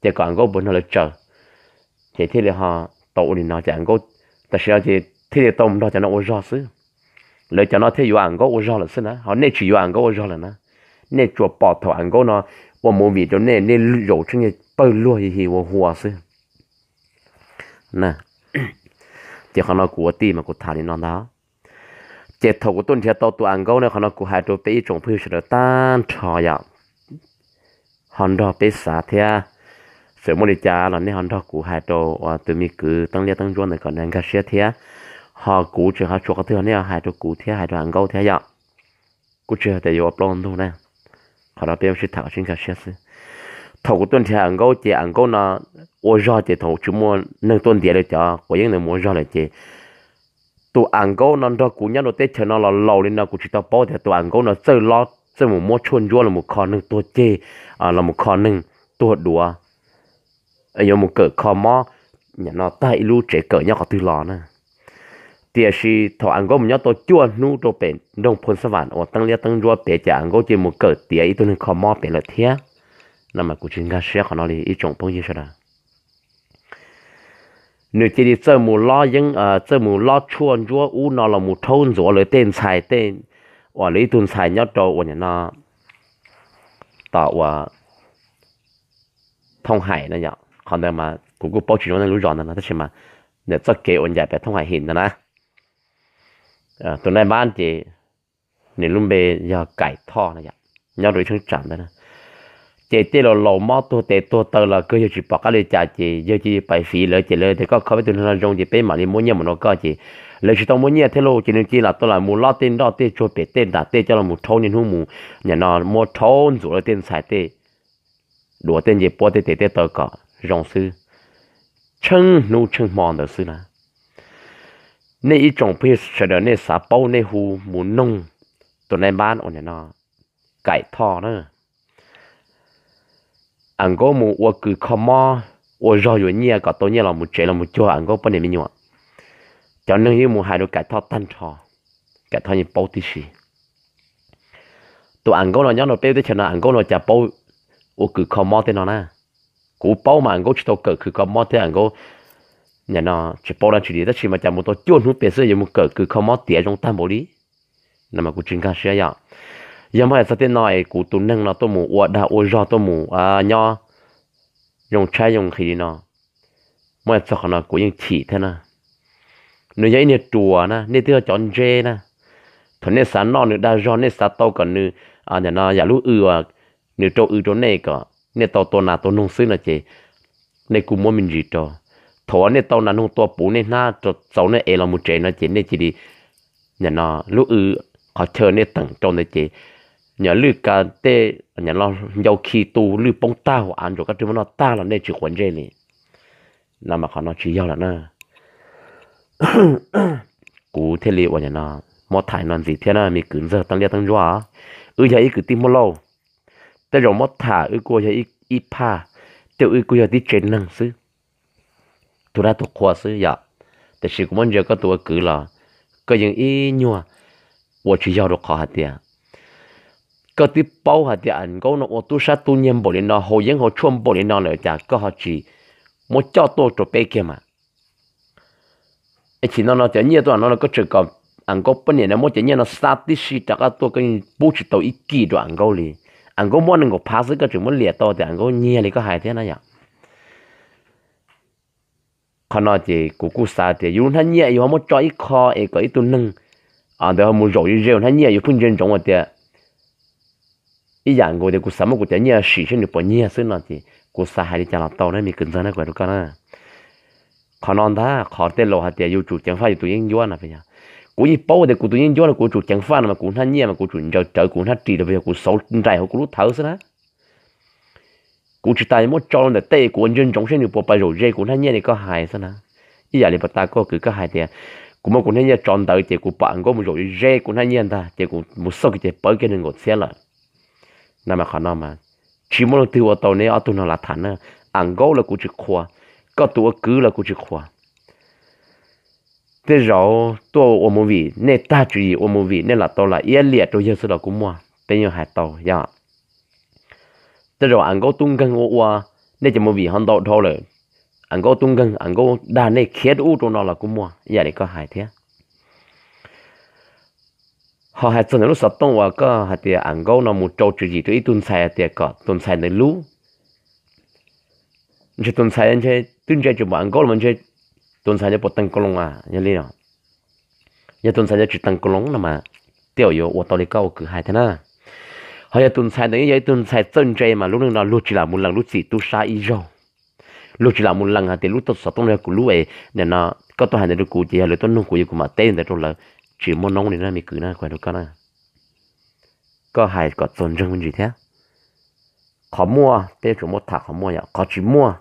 ces kom Am Nkaub puas nrog lawv tsaws. Ces thiaj li ho tau ua li no ces Am Nkaub, tam sim no ces thiaj li tau nrog cov no ua zog xwb. Lawv cov no thiaj yuav Am Nkaub ua zog lawm xwb na, ho nej tsis yuav Am Nkaub ua zog lawm na. Nej tsuas pom thaum Am Nkaub no ua movie rau nej, nej zaum tseeb pawg luag hi hi ua hua xwb. Ces qhov no kuv ua tij mas kuv tham li no ntag. Ces thaum kuv tuaj nrhiav tau tus A Nkaub no, qhov no kuv hais rau peb ib tsoom phooj ywg sawv daws tag nrho yom, ho nrog peb xav thiab. Txawm muaj li cas los nej ho nrog kuv hais rau tus me kwv Teeb Liab Teeb Ntsuab ntawd kom nws nkag siab thiab. Ho kuv tseem ho tshuav qhov twg nej hais rau kuv thiab hais rau A Nkaub thiab yom. Kuj tsis hais tias yuav ua plaub ntug na, qhov no peb sib tham kom sib nkag siab xwb. Thaum kuv tuaj nrhiav A Nkaub ces A Nkaub no ua zog ces thaum tsis muaj neeg tuaj ntiav li cov quav yeeb ntawd mus ua zog lawm ces tus A Nkaub no nrog kuv nyob rau teb chaws no los laus li no kuv tsis tau paub tias tus A Nkaub no txawj lob txawj mus muab tshuaj ntsuab los mus kho neeg tuag ceg, los mus kho neeg tuag duav, yuav mus kawm kho mob, nim no tag ib lub tsev kawm nyob qhov twg los na. Tiam sis thaum A Nkaub mus nyob tau cuaj hnub rau pem nroog Phoo Xab Vam uas Teeb Liab Teeb Ntsuab pem ces A Nkaub cia li mus kawm tiav ib tug neeg kho mob pem lawm thiab. No mas kuv tsis nkag siab qhov no li ib tsoom phooj ywg sawv daws. Nws cia li txawj mus lob yeeb, txawj mus lob tshuaj ntsuab ub no los mus rhaub ntxuav lawv tej ntxhais tej, uas lawv ib tug ntxhais nyob rau uas nim no tom uas Thooj Haim no yom. Qhov ntawd mas kuv kuj paub tsis zoo nej lub zos ntawd no tab sis mas ntawm txoj kev uas ncaim pem Thooj Haim Him ntawd na, tus nai npab ces nws lub npe yog Kaim Thoj no yom, nyob rau ib cheeb tsam ntawd na. Ces tej laus laus mob tuag tes tuag taw los kawg yawg tsis pom qab li cas ces yawg cia li pais fiv lawv ces lawv tias koj kho peb tus neeg no zoo ces peb mam li muab nyiaj mus rau koj ces lawv tsis tau muab nyiaj thiab lauj ces nws cia li lam tau lam mus lob tej nroj tej tsuag pem tej nram tej coj los mus rhaub niaj hnub mus, nim no muab rhaub ntxuav lawv tej ntxhais tej, duav tej ncej puab tej tes tej taw kom zoo xwb, tsheej hnub tsheej hmo ntawd xwb na. Nej ib tsoom phooj ywg sawv daws nej xav paub nej hu mus noog tus nai npab uas nim no Kaim Thoj na. A Nkaub mus ua kws kho mob, ua zog yuav nyiaj kom tau nyiaj los mus tsev los mus cuag A Nkaub poj niam me nyuam. Cov neeg yeej mus hais rau Kaim Thoj tag nrho, Kaim Thoj yeej paub tib si. Tus A Nkaub no nyob rau peb teb chaws no A Nkaub no cas paub ua kws kho mob tej no na. Kuv paub mas A Nkaub tsis tau kawm kws kho mob thiab A Nkaub nim no tsis paub dab tsi li tab sis mas cas mus tau cuaj hnub pem xwb yuav mus kawm kws kho mob tiav zoo tag npaum li. No mas kuv tsis nkag siab yom. Yog muab hais txog tej no es kuv tus neeg no tuaj mus ua dag ua zog tuaj mus nyob zoo tshaib zoo nqhis li no, muab hais txog qhov no kuv yeej chim thiab na. Nws yog ib niag ruam na, nej twb yog cov ntse na. Thaum nej xav noj nws dag zog, nej xav tau kom nws, nim no yam lub w, nws rau w rau nej kom nej tau tua nas tua noog xwb no ces nej kuj muab me ntsis rau. Thaum uas nej tau nas noog tua puv nej hnab rau txaus nej ev los mus tsev no ces nej cia li, nim no lub w qhov chaw nej teem rau ntawd ces nyuam lwj ka tej, nim no ncau khi tu lwj poob tag hauv av ntsuas kab rwg muab noj tag los nej tsis quav ntsej li. No mas qhov no tsis yog lawm na. Kuv thiaj li ua nim no muab tham no ntxiv thiab na me kwv ntxawg Teeb Liab Teeb Ntsuab. Wb yog ib kwv tij Hmoob Lauj, tej zaum muab tham wb kuj yog ib phaj, tej wb kuj yog tib tsev neeg xwb, tus dab tus qhua xwb yom. Tiam sis kuv muab ntsia koj tus ua kwv los koj yeej ib nyuag ua tsis yog rau qhov hais tias koj twb paub hais tias A Nkaub no ua tub sab tub nyiag npaum li no, haus yeeb haus tshuaj npaum li no lawm cas koj ho tsis muab coj tuaj rau peb kiag mas. Es chim no no cov nyiaj tuaj no koj tseem kom A Nkaub poj niam no muab cov nyiaj no xa tib si rov qab tuaj, koj yeej pub tsis tau ib kis rau A Nkaub li. A Nkaub muab nees nkaum phav xwb koj tseem muab liam tau tias A Nkaub nyiag li koj hais thiab na yom. Qhov no ces kuv kuj xav tias yus lub hnab nyiaj yus ho muab tso ib qho es kom ib tug neeg ntawd ho mus zaum ze ua hnab nyiaj, yus pheej ntsia ntsoov hais tias ib yam nkaus tias kuv xav muab kuv cov nyiaj sim seb nws puas nyiag xwb no ces kuv xav hais li cas los tau na me kwv ntxawg na, kuv hais rau koj na. Qhov no ntag qhov tej laus hais tias yus tsum ceev faj yus tus yeeb ncuab no. Kuv yeej paub tias kuv tus yeeb ncuab no kuv tsum ceev faj no mas kuv hnab nyiaj mas kuv tsum ntsaws rawv kuv hnab ris rau yog kuv xauv nraim hauv kuv lub thawv xwb na. Kuv tsis tas muab tso rau ntawm tej, kuv ua ntsia ntsoov seb nws puas pais zaum ze kuv hnab nyiaj li koj hais xwb na. Ib yam li pas tas koj kwv koj hais tias kuv muab kuv hnab nyiaj tso ntawd ces kuv pom A Nkaub mus zaum ze kuv hnab nyiaj ntag ces kuv mus xauj kiag ces pawv kiag nees nkaum txhiab lawm. No mas qhov no mas tsis muaj leej twg ua tau nej ob tug no lav tham na. A Nkaub los kuv tsis qhuas, koj tus ua kwv los kuv tsis qhuas. Tej zaum tuaj ua movie nej tag tswv yim ua movie nej lam tau lam iab liam rau yawg xwb los kuj muaj, peb yeej hais tau yog. Tej zaum A Nkaub tub nkeeg ua ua nej cov movie ho ntau dhau lawm, A Nkaub tub nkeeg A Nkaub dag nej khiav rau ub rau no los kuj muaj ib yam li koj hais thiab. Ho hais txog ntawm lub xov tooj uas koj hais tias A Nkaub no mus rau tswv yim rau ib tug ntxhais hais tias kom tus ntxhais ntawd lub, ntshe tus ntxhais ntshe twb ntse tsis npaum A Nkaub los mas ntshe Tus ntxhais no puas teeg kaus loos a? Yog li, yog tus ntxhais no tsis teeg kaus loos no mas tej zaum yuav ua tau li koj ua kwv hais thiab na. Ho yog tus ntxhais ntawd yeej yog ib tug ntxhais txawj ntse mas lub neej no luag tsis lam mus lees lub txim tub sab ib zaug. Luag tsis lam mus lees hais tias lub xov tooj no yog kuv lub es nim no koj tuaj hais ntawd rau kuv ces yog lawv tuaj nug kuv yog kuv mam teb li ntawd rau lawv. Tsis muaj noob li na me kwv na, kuv hais rau koj na. Koj hais kom txaus ntseeg me ntsis thiab. Qhov muaj peb yuav tsum muab tham qhov muaj yom, qhov tsis muaj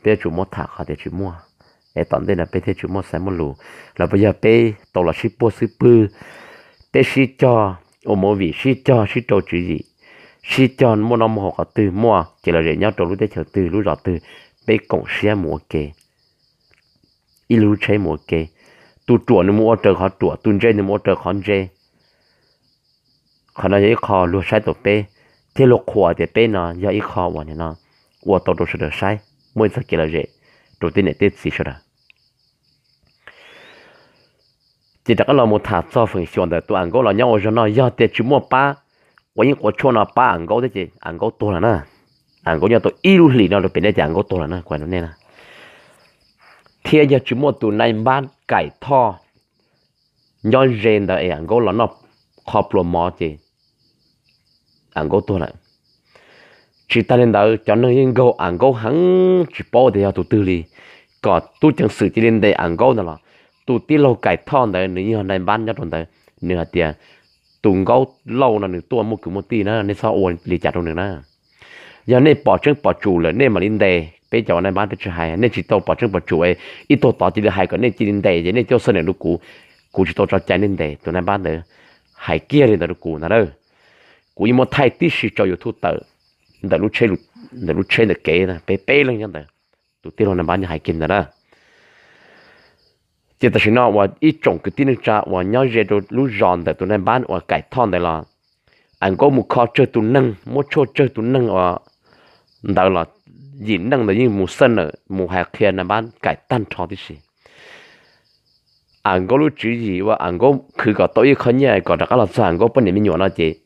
peb yuav tsum muab tham qhov tias tsis muaj. Es tom ntej no peb thiaj tsis muaj xaiv muaj lus los puas yog peb tau los sib puag xwb pwg, peb sib cog ua movie, sib cog sib rau tswv yim, sib cog muaj noj muaj haus qhov twg, muaj kev lom zem nyob rau lub teb chaws twg lub zos twg, peb koom siab mus ua ke, ib lub tsheb mus ua ke. Tus ruam nws mus ua raws qhov ruam, tus ntse nws mus ua raws qhov ntse. Qhov no yog ib qho luag saib taus peb, thiab luag qhuas tias peb no yog ib qho uas nim no ua tau rau sawv daws saib, muaj ib txoj kev lom zem rau tej niam tej txiv sawv daws. Ces rov qab los mus tham txog feem xyuam ntawm tus Am Nkaub los nyob ua zog no, yog tias tsis muaj pab quav yeeb quav tshuaj no pab Am Nkaub thiab ces Am Nkaub tuag lawm na. Am Nkaub nyob tau ib lub hlis no rau pem nej ces Am Nkaub tuag lawm na, kuv hais rau nej na. Thiab yog tsis muaj tus nai npab Kaim Thoj nyob ze ntawd es Am Nkaub los noj qho pluas mov ces Am Nkaub tuag lawm. Tsis tas li ntawd cov neeg yeej nkaug Am Nkaub heev tsis paub tias yog tus twg li, kom tub ceev xwm cia li ntes Am Nkaub ntawd los tus tij laug Kaim Thoj ntawd nws yeej yog nai npab nyob rau ntawd, nws hais tias tus Nkaub Lauj no nws tuaj muaj kwv muaj tij na, nej txhob ua li cas rau nws na. Yog nej pom tseeb pom tsum lawm nej mam li ntes, peb cov nai npab peb tsis hais, nej tsis tau pom tseeb pom tsum es ib tug tod cia li hais kom nej cia li ntes ces nej coj xab niam rau kuv, kuv tsis tau tso cai nej ntes. Tus nai npab ntawd hais kiag li ntawd rau kuv ntag na. Kuv yeej muab thaij tib si tso YouTube tawm ntawm lub tsheb, ntawm lub tsheb ntawm kev peb peb leeg nyob ntawd, tus tij laug nai npab nws hais kiag ntawd na. Ces tam sim no uas ib tsoom kwv tij neej tsa uas nyob ze rau lub zos ntawm tus nai npab uas Kaim Thoj ntawd los, Am Nkaub mus kho tsawg tus neeg, muab tshuaj tsawg tus neeg uas ntawd los, yim neej ntawd yeej mus xab nawm mus hais qhia nai npab Kaim tag nrho tib si. Am Nkaub lub tswv yim uas Am Nkaub khwv kom tau ib qho nyiaj kom rov qab los txog Am Nkaub poj niam me nyuam no ces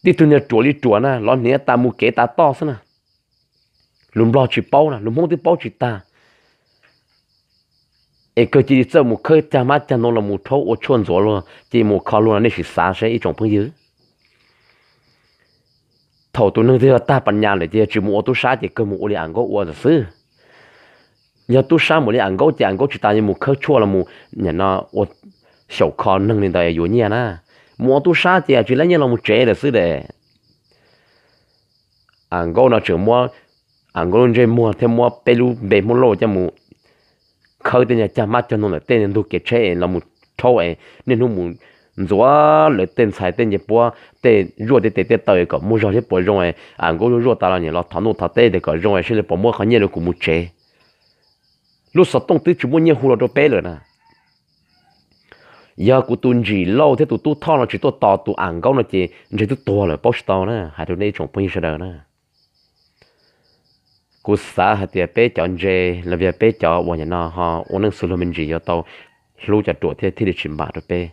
tib tug niag ruam li ruam na, los hniav tas mus kev tas toj xwb na. Lus Nplog tsis paub na, lus Hmoob twb paub tsis tag. Es kawg cia li txawj mus khawb cag hmab cag ntoo los mus rhaub ua tshuaj ntxuav luag, cia li mus kho luag no, nej sim xav seb ib tsoom phooj ywg. Thaum tus neeg twg yog tag pas nyas lawm ces yog tsis mus ua tub sab ces kawg mus ua li Am Nkaub ua ntawd xwb. Yog tub sab mus li Am Nkaub ces Am Nkaub tsis tas yuav mus khawb tshuaj los mus nim no ua xyaum kho neeg li ntawd yuav nyiaj na. Mus ua tub sab ces tsis laib nyiaj los mus tsev lawm xwb de. Am Nkaub no tseem muab Am Nkaub lub ntsej muag thiab muab peb lub npe Hmoob Lauj coj mus khawb tej nyuag cag hmab cag ntoo ntawm tej ntug kev tsheb los mus rhaub es niaj hnub mus ntxuav lawv tej ntxhais tej ncej puab tej zuaj tej tes tej taw kom muaj zog thiab puas zoo es Am Nkaub zuaj zuaj tas los niam los thov nuj thov teb tias kom zoo es seb lawv puas muab qhov nyiaj rau kuv mus tsev. Lub xov tooj twb tsis muaj nyiaj hu los rau peb lawm na. Yog kuv tus Ntsim Lauj thiab tus Tub Thoj no tsis tuaj tos tus Am Nkaub no ces ntshe twb tuag lawm paub tsis tau na, hais rau nej ib tsoom phooj ywg sawv daws na. Kuv xav hais tias peb cov ntse los yog peb cov uas nim no ho ua neej xws luag me ntsis yuav tau hlub cov ruam thiab thiaj li tsis npam rau peb.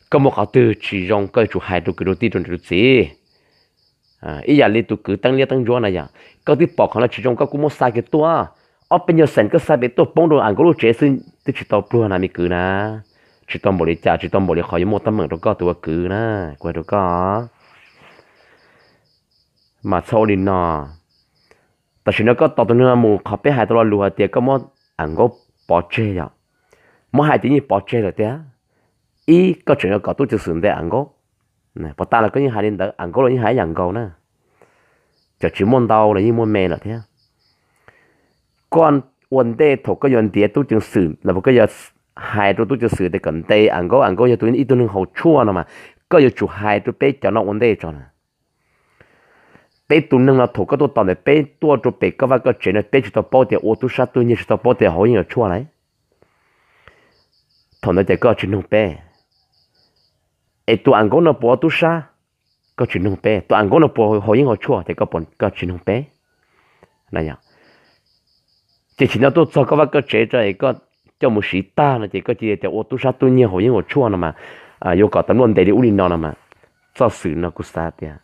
Koj muaj qhov twg tsis zoo koj yuav tsum hais rau kwv rau tij rau niam rau txiv. Ib yam li tus kwv teeb liab teeb ntsuab na yom, koj twb pom qhov no tsis zoo koj kuj muab xa kiag tuaj. Ob peb nyuag xees koj xa pem tuaj poob rau Am Nkaub lub tsev xwb twb tsis tau pluag na me kwv na. Tsis tau npaum li cas, tsis tau npaum li qhov yuav muaj teeb meem rau koj tus ua kwv na, kuv hais rau koj. Mas txhob ua li no. Tam sim no koj tos tus neeg no mus, qhov peb hais tau lo lus hais tias koj muab Am Nkaub pov tseg yom. Muab hais tias yeej pov tseg lawm tiag. Ib, koj tseem yuav kom tub ceev xwm ntes Am Nkaub. Puas tas los koj yeej hais li ntawd, Am Nkaub los yeej hais ib yam nkaus na. Cov tsis muaj ntau los yeej muaj me lawm thiab. Koj ua ntej thaum koj yuav ntiav tub ceev xwm los koj yuav hais rau tub ceev xwm tias kom ntes Am Nkaub, Am Nkaub yog tus ib tug neeg haus tshuaj no mas, koj yuav tsum hais rau peb cov no ua ntej tso na. Peb tus neeg no thaum koj tuaj tos ntawm peb tuaj rau pem koj vaj koj tsev no peb tsis tau paub tias ua tub sab twj nyiag, tsis tau paub tias haus yeeb haus tshuaj lawm. Thaum ntawd ces koj tsis noog peb. Es tus Am Nkaub no puas ua tub sab? Koj tsis noog peb. Tus Am Nkaub no puas haus yeeb haus tshuaj? Ces koj tsis noog peb. Ces tsim nyog tuaj txog koj vaj koj tsev tso es koj coj mus siv tag no ces koj cia li tias ua tub sab twj nyiag haus yeeb haus tshuaj no mas, yuav kom tau luaj ntev li ub li no no mas, txoj xwm no kuv xav tias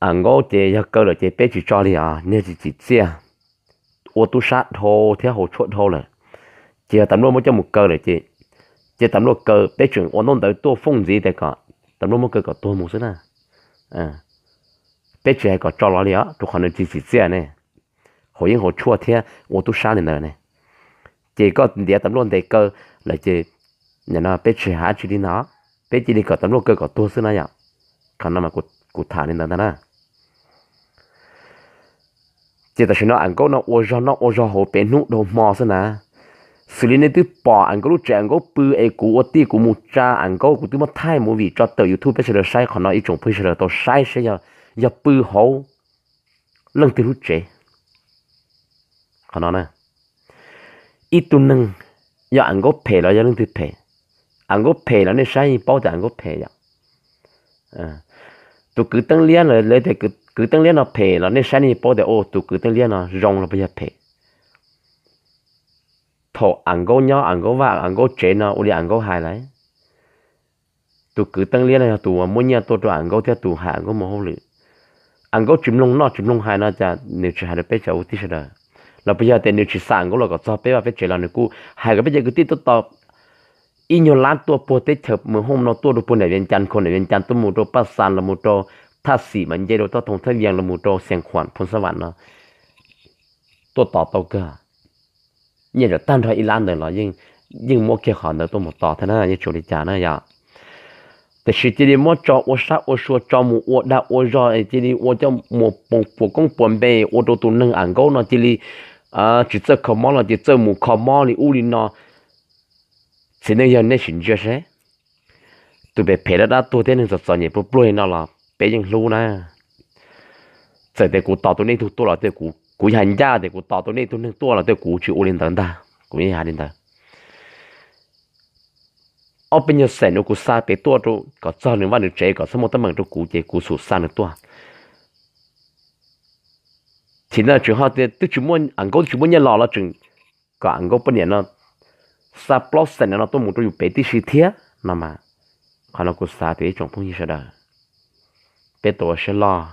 Am Nkaub ces yog kaw lawm ces peb tsis tso li os, niag tsis tsim txiaj. ua tub sab dhau thiab haus tshuaj dhau lawm, ces yog tam luaj muab coj mus kaw lawm ces, ces tam luaj kaw peb tseem ua ntaub ntawv tuaj fooj ntxiv tias kom tam luaj muab kaw kom tuag mus xwb na. Peb tsis hais kom tso los li os, rau qhov nws tsis tsim txiaj ne, haus yeeb haus tshuaj thiab ua tub sab li ntawd ne. Ces koj ntiav tam luaj ntes kaw lawm ces peb tsis hais dab tsi li ntawd, peb cia li kom tam luaj kaw kom tuag xwb na yom. Qhov no mas kuv tham li ntawd ntag na. Ces tam sim no Am Nkaub no ua zog noj ua zog haus pem hnub dhau hmo xwb na. Xws li nej twb pom Am Nkaub lub tsev, Am Nkaub pw es kuv ua tij kuv mus tsa Am Nkaub, kuv twb muab thaij movie tso tawm YouTube peb sawv daws saib, qhov no ib tsoom phooj ywg sawv daws tau saib seb yog pw hauv leej twg lub tsev. Qhov no na, ib tug neeg yog Am Nkaub phem los yog leej twg phem? Am Nkaub phem los nej saib yeej paub tias Am Nkaub phem yom. Tus kwv Teeb Liab, lawv tias kwv Teeb Liab no phem los nej saib nej yeej paub tias tus kwv Teeb Liab no zoo los puas yog phem. Thaum Am Nkaub nyob Am Nkaub vaj Am Nkaub tsev no ua li Am Nkaub hais lawm, tus kwv Teeb Liab no yog tus uas muab nyiaj tuaj rau Am Nkaub thiab tus hais Am Nkaub mus hauj lwm. Am Nkaub tsis mloog noj tsis mloog hais no cas nws tsis hais rau peb cov ua tij sawv daws? Los puas yog tias nws tsis xa Am Nkaub los kom txog peb vaj peb tsev los nws kuj hais kom peb cov kwv tij tuaj tos ib nyuag lab tuaj puag teb chaws mus hooj no tuaj rau puag niam Vias Cas, kho niam Vias Cas tuaj mus rau Paj Xas los mus rau Thaj Xim mas nce rau Thaj Thoom Thaj Vias los mus rau Xias Khuam Phoos Xab Vam no tuaj tos tau kawg. Nyiaj tag nrho ib lab ntawd los yeej muab kiag qhov ntawd tuaj mus tos thiab na, yeej tsis ua li cas na yom. Tiam sis cia li muab tso ua sab ua sua, tso mus ua dag ua zog, cia li ua coj mus puas koob puas npe, ua rau tus neeg Am Nkaub no cia li tsis txawj kho mob los cia li txawj mus kho mob li ub li no. Txiv neej yawg, nej sim ntsia seb, tus phem phem dab dab tuag thiab neeg txom txom nyem pluag pluag li no los peb yeej hlub na. Txawm tias kuv tos tau nej tug tuaj los tej kuv, kuv yog hais ncaj tias kuv tos tau nej tug neeg tuaj los tej kuv tsis ua li ntawd ntag, kuv yeej hais li ntawd. Ob peb nyuag xeem uas kuv xa pem tuaj rau kom txog nws vaj nws tsev kom txhob muaj teeb meem rau kuv ces kuv xum xa nws tuaj. Tsis na, tseem ho tias twb tsis muaj, Am Nkaub twb tsis muaj nyiaj los los tseem kom Am Nkaub poj niam no xa plaub xeem no tuaj mus rau yus pem tib si thiab no mas, qhov no kuv xav tias ib tsoom phooj ywg sawv daws, peb tau ua siab loj.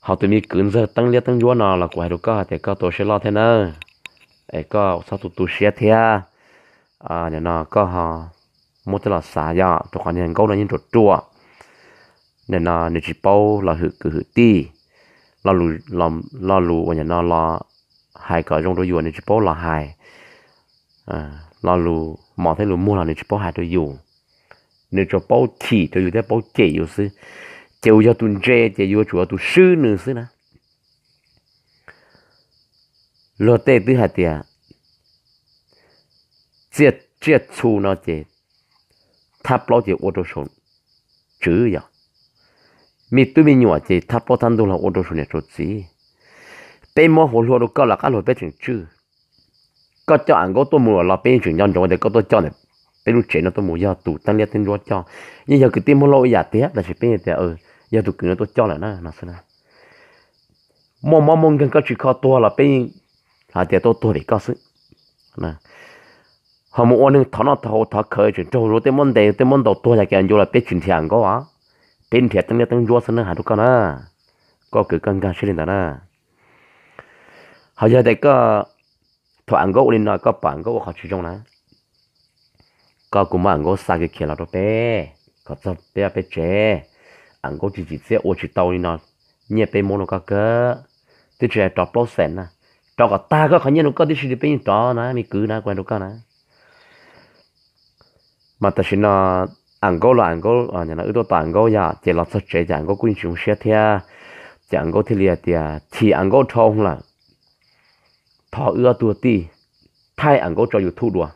Ho tus me kwv ntxawg Teeb Liab Teeb Ntsuab no los kuv hais rau koj tias koj tau ua siab loj thiab nawb, es koj txhob tu tu siab thiab. Nim no koj ho muab coj los xav yom, rau qhov niag Nkaub no yeej ruam ruam. Nim no nws tsis paub los hwm kwv hwm tij, lo lus uas nim no los hais kom zoo rau yus nws tsis paub los hais, lo lus mos thiab lus muag los nws tsis paub hais rau yus, nws tsuas paub chim rau yus thiab paub cem yus xwb. Ces yus yog tus ntse ces yus yuav tsum yog tus swb nws xwb na. Luag tej twb hais tias tsiaj txhu no ces thaj plaub ces ua rau saum tswv yom, me tub me nyuam ces thaj plaub thaj ntug los ua rau saum niam saum txiv. Peb muab hauv hlua rau koj los qab hlua peb tseem tswj. Koj coj Am Nkaub tuaj mus los peb yeej tseem nco ntsoov tias koj tuaj coj ntawm peb lub tsev no tuaj mus, yog tus Teeb Liab Teeb Ntsuab coj. Yeej yog kwv tij muaj loj ib yam tiag tab sis peb tias yog tus kwv no tuaj coj lawm na no xwb na. Muaj mob muaj nkeeg koj tsis kho tuag los peb yeej hais tias tuaj tuag vim koj xwb. Ho mus ua neeg thov noj thov haus thov khaws tseem raug luag tej muab ntes tej muab ntaus tuag yam kev ncuav los peb tsis nrhiav Am Nkaub os, peb nrhiav Teeb Liab Teeb Ntsuab xwb na, hais rau koj na. Koj kwv koj nkag siab li ntawd na. Ho yog tias koj, thaum Am Nkaub ua li no koj pom Am Nkaub ua qhov tsis zoo na, koj kuj muab Am Nkaub xa kiag khiav los rau peb, kom txog peb vaj peb tsev. Am Nkaub tsis tsim txiaj ua tsis tau li no, nyiaj peb muab rau koj kawg, twb tsis hais rov plaub xees na, rov kom tag koj qhov nyiaj rau koj tib si li peb yeej rov na, me kwv na, kuv hais rau koj na. Mas tam sim no Am Nkaub los Am Nkaub, wb tuaj tos Am Nkaub yom, ces los txog tsev ces Am Nkaub kuj yeej tsis zoo siab thiab. Ces Am Nkaub thiaj li hais tias chim Am Nkaub dhau lawm, thov wb ob tug tij thaij Am Nkaub tso YouTube dua.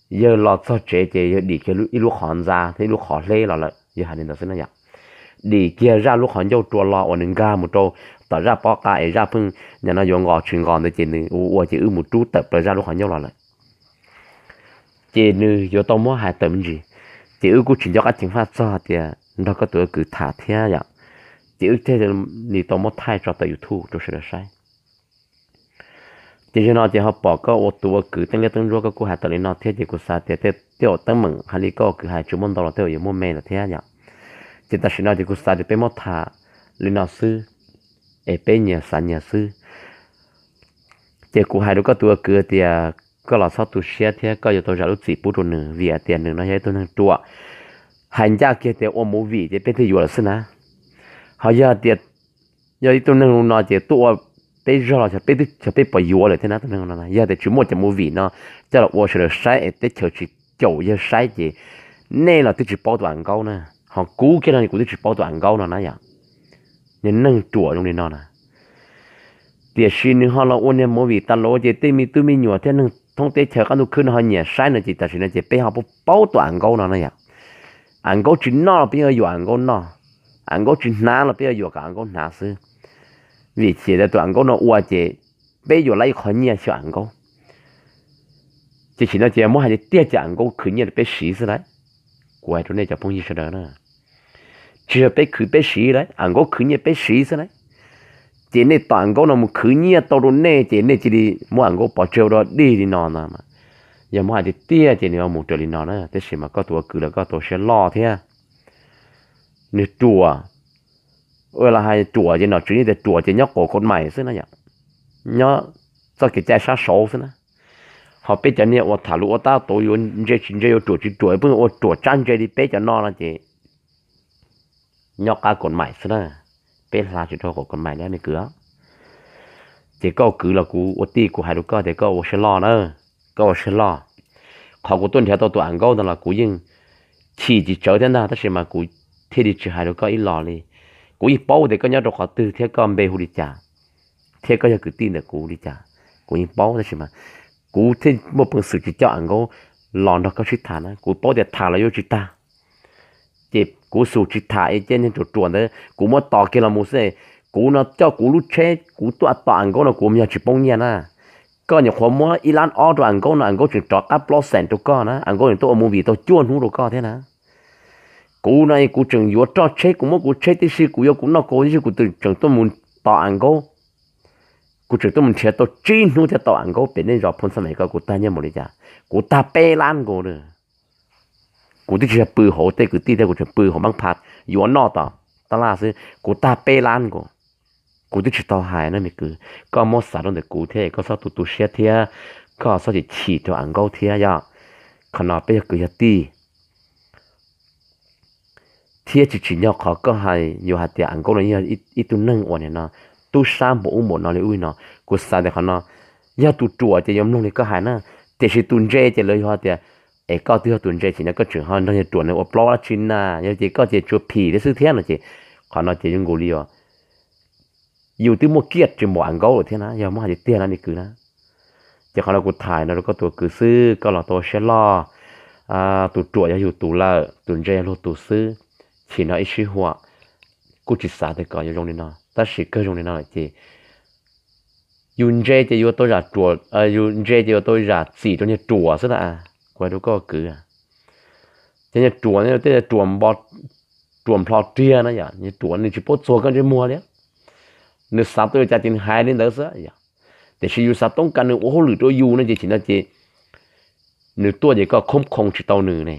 Yawg los txog tsev ces yawg dim kiag ib lub qhov ntxa thiab ib lub qhov hleb los lawm, yawg hais li ntawd xwb na yom. Dim kiag zaj lub qhov ncauj rua los uas nws nkag mus rau tom zaj pob qa es zaj pheej nim no yuav nqos tsis nqos ntawd ces nws ua ua ces wb mus rub tawm plaws zaj lub qhov ncauj los lawm. Ces nws yuav tau muab hais tawm me ntsis, ces wb kuj tsis nco qab ceev faj txog tias nrog koj tus kwv tham thiab yom. Ces wb thiaj li tau muab thaij tso tawm YouTube rau sawv daws saib. Ces zaum no ces ho pom koj ua tus ua kwv Teeb Liab Teeb Ntsuab koj kuj hais tawm li no thiab ces kuv xav tias tej zaum teeb meem hais li koj ua kwv hais tsis muaj ntau los tej zaum yuav muaj me lawm thiab yom. Ces tam sim no ces kuv xav tias peb muab tham li no xwb, es peb nyias xav nyias xwb. Ces kuv hais rau koj tus kwv tias koj los txhob tu siab thiab koj yuav tau zam lub txim pub rau nws vim hais tias nws no yog ib tug neeg ruam. Hais ncaj kiag tias ua movie ces peb twb yuav lawm xwb na. Ho yog tias yog ib tug neeg no ces tuaj ua peb zog los xyov peb twb xyov peb puas yuav lawm thiab na tus neeg no. Yog tias tsis muaj cov movie no coj los ua sawv daws saib es teb chaws tsis caum yawg saib ces nej los twb tsis paub tus Am Nkaub na. Ho kuv kiag no kuv twb tsis paub tus Am Nkaub no na yom. Niag neeg ruam zoo li no na. Tiam sis nws ho los ua niag movie tas los ces tej me tub me nyuam thiab neeg thoob teb chaws qab ntuj khwb no ho nyiam saib no ces tam sim no ces peb ho paub tus Am Nkaub no na yom. Am Nkaub tsis noj los peb yuav yuam Am Nkaub noj, Am Nkaub tsis hnav los peb yuav yuam kom Am Nkaub hnav xwb. Vim tias tus Am Nkaub no ua ces peb yuav lab ib qho nyiaj xyuas Am Nkaub. Ces tam sim no ces muab hais tiag tiag ces Am Nkaub khwv nyiaj rau peb siv xwb lauj. Kuv hais rau nej cov phooj ywg sawv daws na, tsis yog peb khwv peb siv lauj, Am Nkaub khwv nyiaj peb siv xwb lauj. Ces nej tom Am Nkaub no mus khwv nyiaj tau rau nej ces nej cia li muab Am Nkaub pov tseg ua dog dig li no na. Yog muab hais tiag tiag ces nws yuav mus raws li no na, tab sis mas koj tus ua kwv los koj tau siab loj thiab. Nws ruam, ua los hais ruam ces nom tswv yeej tias ruam ces nyob quas kod mais xwb na yom, nyob txoj kev cai sab saud xwb na. Ho peb cov niag uas tham lus ua tab tom yuav ntse tsis ntse yuav ruam tsis ruam pheej ua ruam tsab ntse li peb cov no no ces nyob qab kod mais xwb na. Peb hla tsis rau quas kod mais li me kwv. Ces koj ua kwv los kuv ua tij kuv hais rau koj tias koj ua siab loj na, koj ua siab loj. Qhov kuv tuaj nrhiav tau tus Am Nkaub ntawd los kuv yeej chim tsis tsawv thiab ntag tab sis mas kuv thiaj li tsis hais rau koj ib los li. Kuv yeej paub tias koj nyob rau qhov twg thiab koj npe hu li cas, thiab koj yog kwv tij ntawm kuv li cas, kuv yeej paub tab sis mas kuv thiaj muaj peev xwm tsis coj Am Nkaub los nrog koj sib tham na, kuv paub tias tham los yuav tsis tag. Ces kuv xub tsis tham es cia niag ruam ruam ntawd kuv muab tos kiag los mus xwb. Kuv no coj kuv lub tsheb kuv tuaj tom Am Nkaub no kuv yog tsis poob nyiaj na. Koj nyuam qhuav muab ib lab ob rau Am Nkaub no Am Nkaub tseem rov qab plaub xees rau koj na, Am Nkaub tseem tuaj ua movie tau cuaj hnub rau koj thiab na. Kuv no kuv tseem yuav roj tsheb kuv muab kuv tsheb tib si kuv yuav kuv noj kuv tib si kuv tseem tuaj mus tom Am Nkaub. Kuv tseem tuaj mus nrhiav tau tsib hnub thiab tom Am Nkaub pem nej zos Phoo Xab Meem ko kuv tag nyiaj npaum li cas, kuv tag peb lab nkaus. Kuv twb tsis yog pw hauv tej kwv tij thiab kuv tseem pw hauv npab pha yuav noj tom tab laj xwb kuv tag peb lab nkaus. Kuv twb tsis tau hais na me kwv, koj muab xav rau ntawm kuv thiab koj txhob tu tu siab thiab koj txhob chim chim rau Am Nkaub thiab yom. Qhov no peb yog kwv yog tij. Thiab tsis tsim nyog qhov koj hais yuav hais tias Am Nkaub no yog ib tug neeg uas nim no tub sab npaum ub npaum no li ub li no. Kuv xav tias qhov no yog tus ruam ces yuav mloog li koj hais na, tiam sis tus ntse ces lawv yuav hais tias es koj twb yog tus ntse ces no koj tseem ho nrog yawg ruam nws ua plaub dab tsi na, yog ces koj ces tsuas phim thiab xwb thiab no ces qhov no ces zoo nkaus li uas yus twb muaj kiaj tsis npaum Am Nkaub lawm thiab na, yog muab hais tiag tiag na me kwv na. Ces qhov no kuv tham no rau koj tus kwv xwb, koj los tau siab loj. Tus ruam yog yus tus lawm, tus ntse yog luag tus xwb. Chim no ib sij huam kuj tsis xav tias kom yuav zoo li no tab sis kawg zoo li no lawm ces yus ntse ces yuav tau zam ruam, yus ntse ces yuav tau zam txim rau niag ruam xwb na. Kuv hais rau koj kwv, ces niag ruam tej ruam npo, ruam nplho riag na yom, niag ruam nws tsis paub txuag koj ntsej muag li. Nws xav tau li cas ces nws hais li ntawd xwb yom. Tiam sis yus xav toob kas nws ua hauj lwm rau yus no ces tsis no ces nws tuaj ces koj khoob khoo tsis tau nws ne.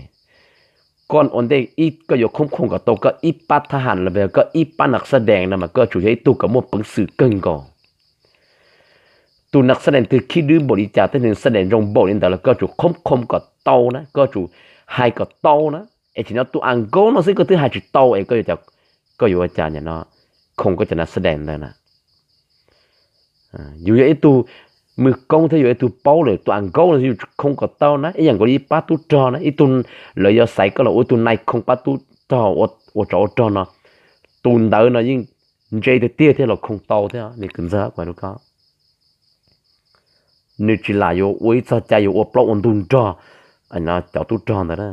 Koj ua ntej koj yuav khoob khoo kom tau koj ib pab thab ham los koj ib pab nas xab dees no mas koj tsum yog ib tug kom muaj peev xwm kawg nkaus. Tus nas xab dees twg khib dwb npaum li cas thiab nws xab dees zoo npaum li ntawd los koj tsum khoob khoo kom tau na, koj tsum hais kom tau na. Es tsis no tus Am Nkaub no xwb koj twb hais tsis tau es koj yuav ua cas nim no khoo koj cov nas xab dees ntawd na. Yus yog ib tug mws koob thiab yus yog ib tug paub lawm, tus Am Nkaub no yus khoo kom tau na, ib yam nkaus li ib pab tub rog na, ib tug lawv yuav xaiv koj los ua ib tug nai khoo pab tub rog ua tsov ua rog no, tus ntawd no yeej ntse tiag tiag thiab los khoo tau thiab me kwv ntxawg, kuv hais rau koj. Nws tsis lam yuav ua ib txog cai yuav ua plaub ua ntug nrog cov tub rog ntawd na.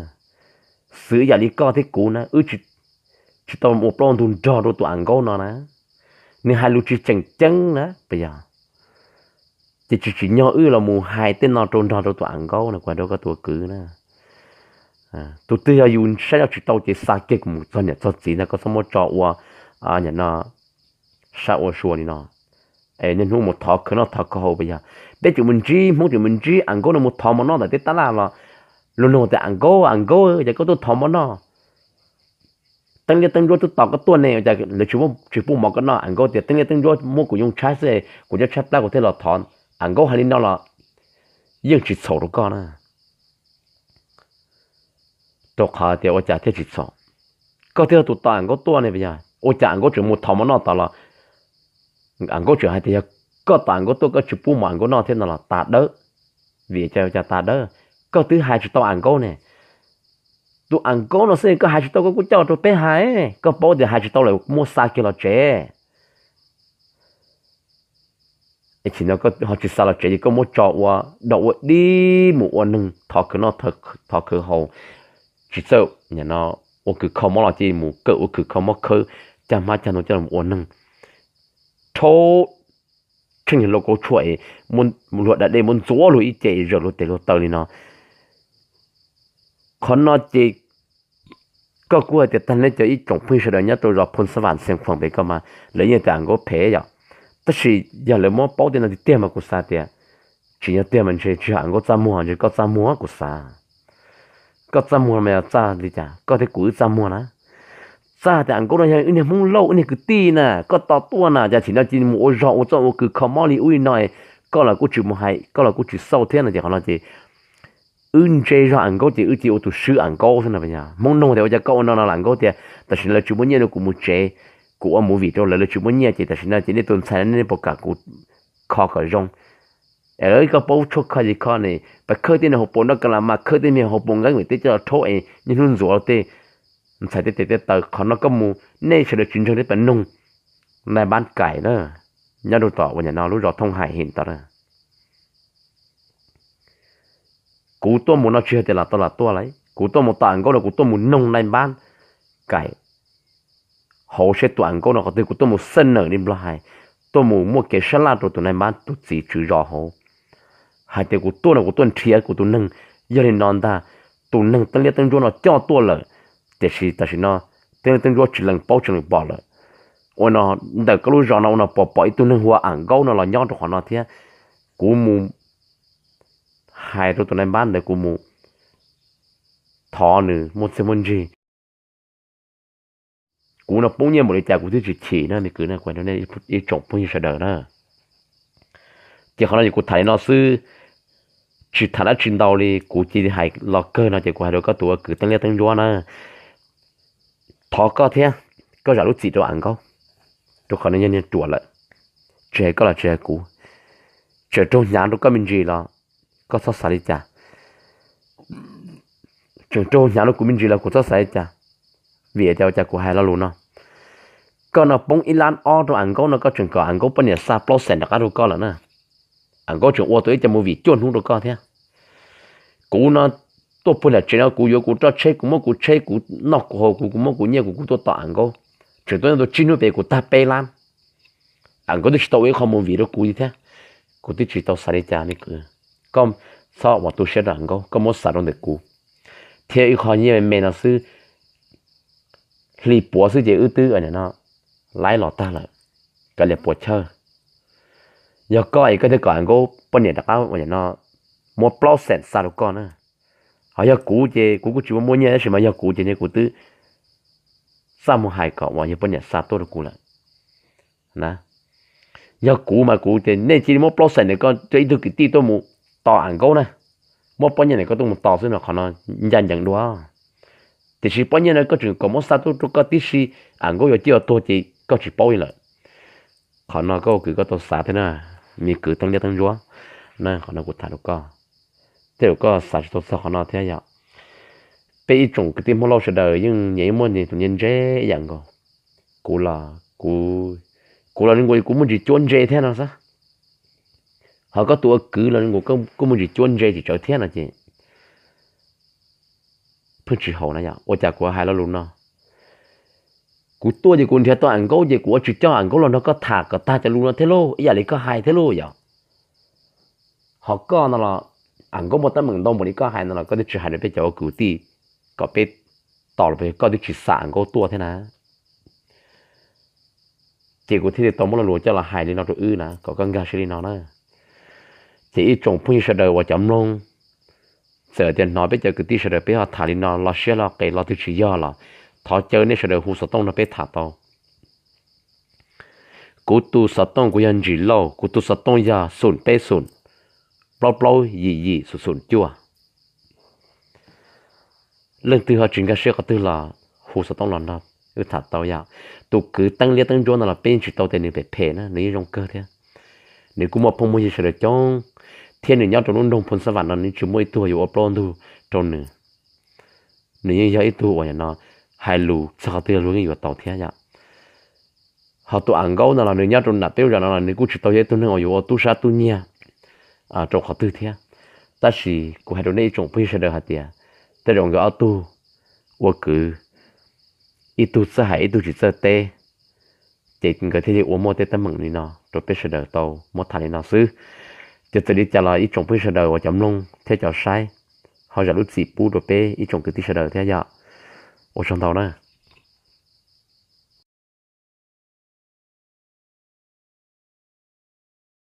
Xwv ib yam li koj thiab kuv na, wb tsis tau ua plaub ua ntug nrog rau tus Am Nkaub no na. Nws hais lus tsis tseem ceeb na puas yog? Ces tsis tsim nyog wb los mus hais tej no rau nrog rau tus Am Nkaub no, kuv hais rau koj tus kwv na. Tus twg yog yus saib zoj tsis tau ces xa kiag kuv mus txog niam txog txiv ntag, koj txhob muab tso ua nim no sab ua sua li no. Es niaj hnub mus thov khwv noj thov khwv haus puas yog? Peb tseem mus ntsib Hmoob, tseem mus ntsib Am Nkaub no mus thov mov noj ntawm tej tab laj los luag nug tias Am Nkaub, Am Nkaub, cas koj tuaj thov mov noj? Teeb liab teeb ntsuab twb tos koj tuaj ne, cas lawv tsis pub mov koj noj? Am Nkaub tias teeb liab teeb ntsuab muab kuv yoo tshaib xwb, kuv cov tshaib plab kuv thiaj los thov Am Nkaub hais li no los yeej tsis txhaum rau koj na. Rau qhov tias ua cas thiaj tsis txhaum? Koj twb yog tus tos Am Nkaub tuaj ne, ua cas Am Nkaub tseem mus thov mov noj tas los Am Nkaub tseem hais tias yog koj tos Am Nkaub tuaj koj tsis pub mov Am Nkaub noj thiab no los tas dawb. Vim ua cas tas dawb? Koj twb hais tsis tau Am Nkaub ne. Tus Am Nkaub no xwb koj hais tsis tau koj kuj coj rau peb hais, koj paub tias hais tsis tau lawm muab xa kiag los tsev. Tsis no koj ho tsis xa los tsev ces koj muab tso ua dog ua dig mus ua neeg thov khawv noj thov khawv haus, tsis txawj ua kws kho mob los cia mus kawm ua kws kho mob khawb, cag hmab cag ntoo coj los ua neeg, rhaub tsheej lub kaub tshuaj es luag da dej muab ntxuav luag ib ce zawm luag tes luag taw li no. Qhov no ces koj kuj hais tias tag neb cov ib tsoom phooj ywg sawv daws nyob rau zos Phoos Xab Vam Xeev Khuam pem koj mas lawv yeej tias Am Nkaub phem yom. Tab sis yog lawv muab paub tej no tiag tiag mas kuv xav tias tsis yog tiag mas ntshe tsis yog Am Nkaub txaj muag, ntshe koj txaj muag kuv xav. Koj txaj muag mas yog txaj li cas? Koj thiab kuv wb txaj muag na. Txaj tias Am Nkaub no yog wb niag Hmoob Lauj wb niag kwv tij na, koj tos tuaj na, cas thaum no cia mus ua zog ua txoj ua kws kho mob li ub li no, koj los kuj tsis mus hais, koj los kuj tsis xauj thiab no ces qhov no ces wb ntse zog Am Nkaub ces wb cia ua tus swb Am Nkaub xwb no. Hmoob Noog tias ua cas koj ua no no los Am Nkaub tias tam sim no lawv tsis muaj nyiaj rau kuv mus tsev, kuv ua movie rau lawv, lawv tsis muaj nyiaj ces tam sim no ces nej tus ntxhais nej puas kam kuv kho kom zoo? Es koj paub tshuaj kho ces kho ne, pas khawb tej niag hauv paus noj ka la mas khawb tej niag hauv paus nqeeb vim tej coj los rhaub es niaj hnub ntxuav tej ntxhais tej tes tej taw. Qhov no koj mus nej sawv daws tsis ntseeg tej pas noog nai npab kais na, nyob rau tom ua nim no lub zos Thooj Hais Him tod na. Kuv tuaj mus no tsis yog tias lam tau lam tuaj lawm, kuv tuaj mus tom Am Nkaub no kuv tuaj mus noog nai npab kais hauv seb tus Am Nkaub no qhov twg, kuv tuaj mus xeeb nawm li Nplog hais, tuaj mus muaj kev sab laj rau tus nai npab tus txiv tswv zos hauv, hais tias kuv tuaj no kuv tuaj nrhiav kuv tus neeg. Yog li no ntag, tus neeg teeb liab teeb ntsuab no coj tuaj lawm, tiam sis tam sim no teeb liab teeb ntsuab tsis lees paub tsis lees pom lawm. Ua no ntawm koj lub zos no ua no puas pom ib tug neeg hu ua Am Nkaub no los nyob rau qhov no thiab? Kuv mus hais rau tus nai npab ntawd, kuv mus thov nws muaj txiaj muaj ntsig. Kuv no poob nyiaj npaum li cas kuv twb tsis chim na, me kwv na, kuv hais rau nej ib tsoom phooj ywg sawv daws na. Ces qhov no ces kuv tham li no xwb, tsis tham dab tsi ntau li, kuv cia li hais los kawg no ces kuv hais rau koj tus ua kwv teeb liab teeb ntsuab na, thov koj thiab, koj zam lub txim rau Am Nkaub, rau qhov nws yog niag ruam lawm, tsis hais koj los tsis hais kuv. Tseem raug hnyav rau koj me ntsis los koj txhob xav li cas. Tseem raug hnyav rau kuv me ntsis los kuv txhob xav li cas. Vim tias ua cas kuv hais lo lus no? Koj no poob ib lab ob rau Am Nkaub no koj tseem kom Am Nkaub poj niam xa plaub xees rov qab rau koj lawm na. Am Nkaub tseem ua tau ib co movie cuaj hnub rau koj thiab. Kuv no tuaj puag nram tsev no kuv yuav kuv roj tsheb, kuv muab kuv tsheb, kuv noj kuv haus, kuv kuv muab kuv nyiaj, kuv kuv tuaj tos Am Nkaub, tseem tuaj nyob tau tsib hnub pem kuv tag peb lab. Am Nkaub twb tsis tau ua ib qho movie rau kuv li thiab. Kuv twb tsis tau xav li cas me kwv, koj txhob ua tu siab rau Am Nkaub, koj muab xav rau ntawm kuv thiab ib qho nyiaj me me no xwb. Hli puav xwb ces wb twb no laib los tag lawm, kav liam puas chawj. Yog koj es koj thiaj kom Am Nkaub poj niam rov qab no muab plaub xees xa rau koj na. Ho yog kuv ces kuv kuj tsis muaj muaj nyiaj tab sis mas yog kuv ces kuv twb txaj muag hais kom uas yog poj niam xa tuaj rau kuv lawm na. Yog kuv mas kuv ces nej cia li muab plaub xees ntawm koj coj ib tug kwv tij tuaj mus tos Am Nkaub na, muab pob nyiaj ntawm koj tuaj mus tos xwb no qhov no ncaj ncees dua. Tiam sis pob nyiaj no koj tseem kom muab xa tuaj rau koj tib si, Am Nkaub yuav ciaj yuav tuag ces koj tsis paub li lawm. Qhov no koj ua kwv koj tau xav thiab na, me kwv teeb liab teeb ntsuab na, qhov no kuv tham rau koj, tej zaum koj xav tsis tau txog qhov no thiab yom. Peb ib tsoom kwv tij Hmoob Lauj sawv daws yeej nyias yeej muaj nyias tus nyiaj ntse ib yam nkaus. Kuv los, kuv los zoo nkaus kuv muaj ntsis cuab ntse thiab no xwb. Ho koj tus ua kwv los zoo nkaus kuj muaj ntsis cuab ntse tsis tsawv thiab no ces pheej tsis haum na yom. Ua cas kuv hais lo lus no? Kuv tuaj ces kuv nrhiav tau Am Nkaub ces kuv ua tsis coj Am Nkaub los nrog koj tham kom tag cov lus no thiab lauj, ib yam li koj hais thiab lauj yom. Ho koj no los, Am Nkaub muaj teeb meem ntau npaum li koj hais no los koj twb tsis hais rau peb cov ua kwv tij kom peb tos los, koj twb tsis xa Am Nkaub tuaj thiab na. Ces kuv thiaj li tau muab lo lus coj los hais li no rau wb na kom koj nkag siab li no na. Ces ib tsoom phooj ywg sawv daws uas cov mloog, txawm tias hnov peb cov kwv tij sawv daws peb ho tham li no los siab los qes los twg tsis yog los thov caw nej sawv daws hu xov tooj nrog peb tham tau. Kuv tus xov tooj kuv yog Ntsis Lauj, kuv tus xov tooj yog xoom peb xoom plaub plaub yim yim xoom xoom cuaj. Leej twg ho tsis nkag siab qhov twg los hu xov tooj los nrog wb tham tau yom. Tus kwv teeb liab teeb ntsuab no los peb yeej tsis tau tias nws phem phem na, nws yeej zoo kawg thiab. Nws kuj muaj phooj muaj ywg sawv daws coob, thiab nws nyob rau lub nroog Phoo Xab Vam no nws tsis muaj ib tug yuav ua plaub ntug rau nws. Nws yeej yog ib tug uas no hais lus txog qhov twg luag yeej yuav tau thiab yom. Ho tus Am Nkaub no los nws nyob rau nram peb lub zos no los nws kuj tsis tau yog ib tug neeg uas yuav ua tub sab tub nyiag rau qhov twg thiab. Tab sis kuv hais rau nej ib tsoom phooj ywg sawv daws hais tias tej zaum nkawd ob tug ua kwv, ib tug txawj hais ib tug tsis txawj teb, ces nkawd thiaj li ua muaj tej teeb meem li no rau peb sawv daws tau muab tham li no xwb. Ces txawm li cas los ib tsoom phooj ywg sawv daws uas cov mloog thiab cov saib, ho zam lub txim pub rau peb ib tsoom kwv tij sawv daws thiab yom. Ua tsaug ntau na.